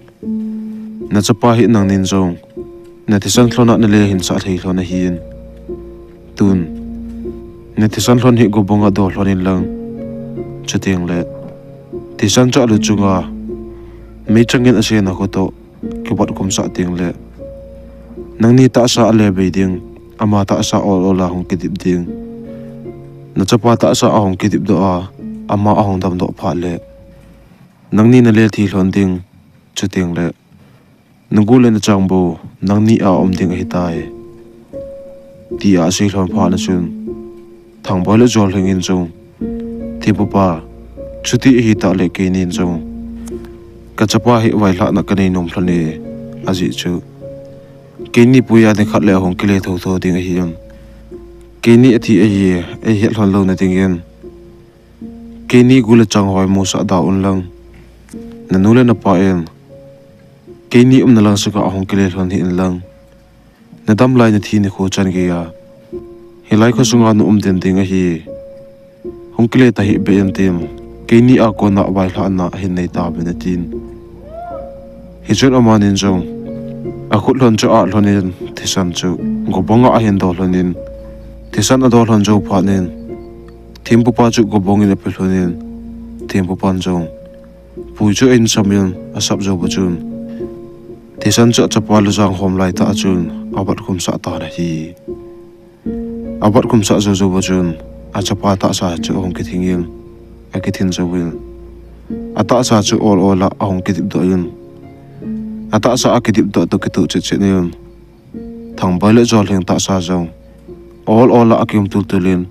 nachapa hi nangnin jong nathisan lhon a nale hinsah thei lhon ahin, tun nathisan lhon hi gobanga do lhon inlang, chuteng le thisan chu alu chunga meichangin asena kho toh kibat khumsah teng le, nangni tahsa ale bei ding, ama tahsa ol ol a hung kidip ding, Nachapa tahsa ahung kidip doh a, ama ahung dam doh phat le, nangni nalel thi lhon ding, chuteng le nagu le nachang bou nangni a um ding ahitai, tia asei lhon phat na chun, Thangboi le Jollhing in jong, Thempupa, chuti ahi tah le keinin jong kachapa hi vailhahna kanei nom lhon e, ajeh chu keini puiya nikhat le ahung kile thotho ding ahi in, keini athi ahi, eihet lhon louna dingin keini gu le chang ho musah da un lang, nanu le napa in keini umna lang sanga ahung kile lhon hih in lang, nadam lai nathi nikho chan geiya hilai kho sunga na um den ding ahi, hung kile tahih beh in tin, keini a kona vailhahna hin nei tauvin atin. Hichun amanin jong akhut lhon chu ah lhon in thisan chu gobang a ahin do lhon in, thisan ado lhon jou phat in, Thempupa chu gobang in ape lhon in, Thempupan jong pui chu ahin sam in asap jou phat chun, thisan chu achapa le jang hom lai tah chun avat khumsah tan ahi. Avat khumsah jou jou phat chun, achapa tahsa chu ahung kithing in, akithin jouvin, atahsa chu ol ol a ahung kidip doh in, atahsa akidip doh toh kitoh chet chet in, Thangboi le Jollhing tahsa jong ol ol a akim tul tul in,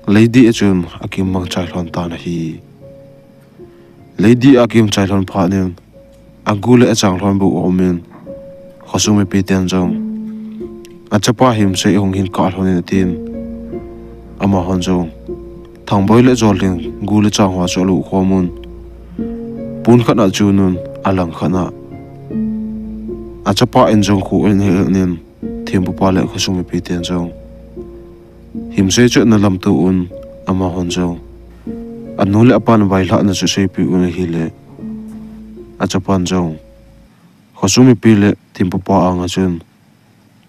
leidi a chun akim mang chai lhon tan ahi. Leidi a akim chai lhon phat in, agu le achang lhon bou aum in, khosung mipi ten jong achapa Himsei ahung hin kah lhon in atin, amahon jong Thangboi le Jollhing gu le chang ho chu aluh khom un, pon khat a chun un, alang khat a achapa in jong kho ahin hel in, Thempupa le khosung mipi ten jong Himsei chu ana lamto un, amahon jong anu le apan vailhahna chu seipeh un ahile, achapan jong khosung mipi le Thempupa anga chun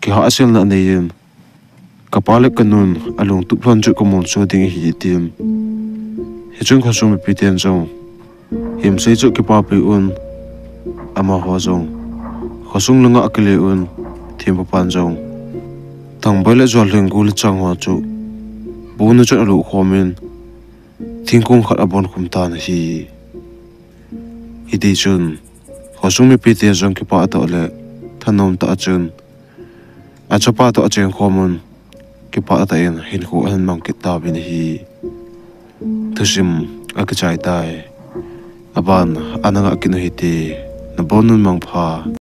kihahselna anei in, kapa le kanun alungtup lhon chu kamolso ding ahi, atin. Hichun khosung mipi ten jong Himsei chu kipapi un, amaho jong khosung langa akile un, Thempupan jong Thangboi le Jollhing gu le chang ho chu pon a chun aluh khom in, thingkong khat abon khum tan ahi. Hiti chun khosung mipi te jong kipah toh le thanom tah a chun achapa toh acheng khom un, kipah tah in hinkho ahin mang kit tauvin ahi. Thusim akichai tai. Aban ana ngah kit u hite, nabon un mangpha.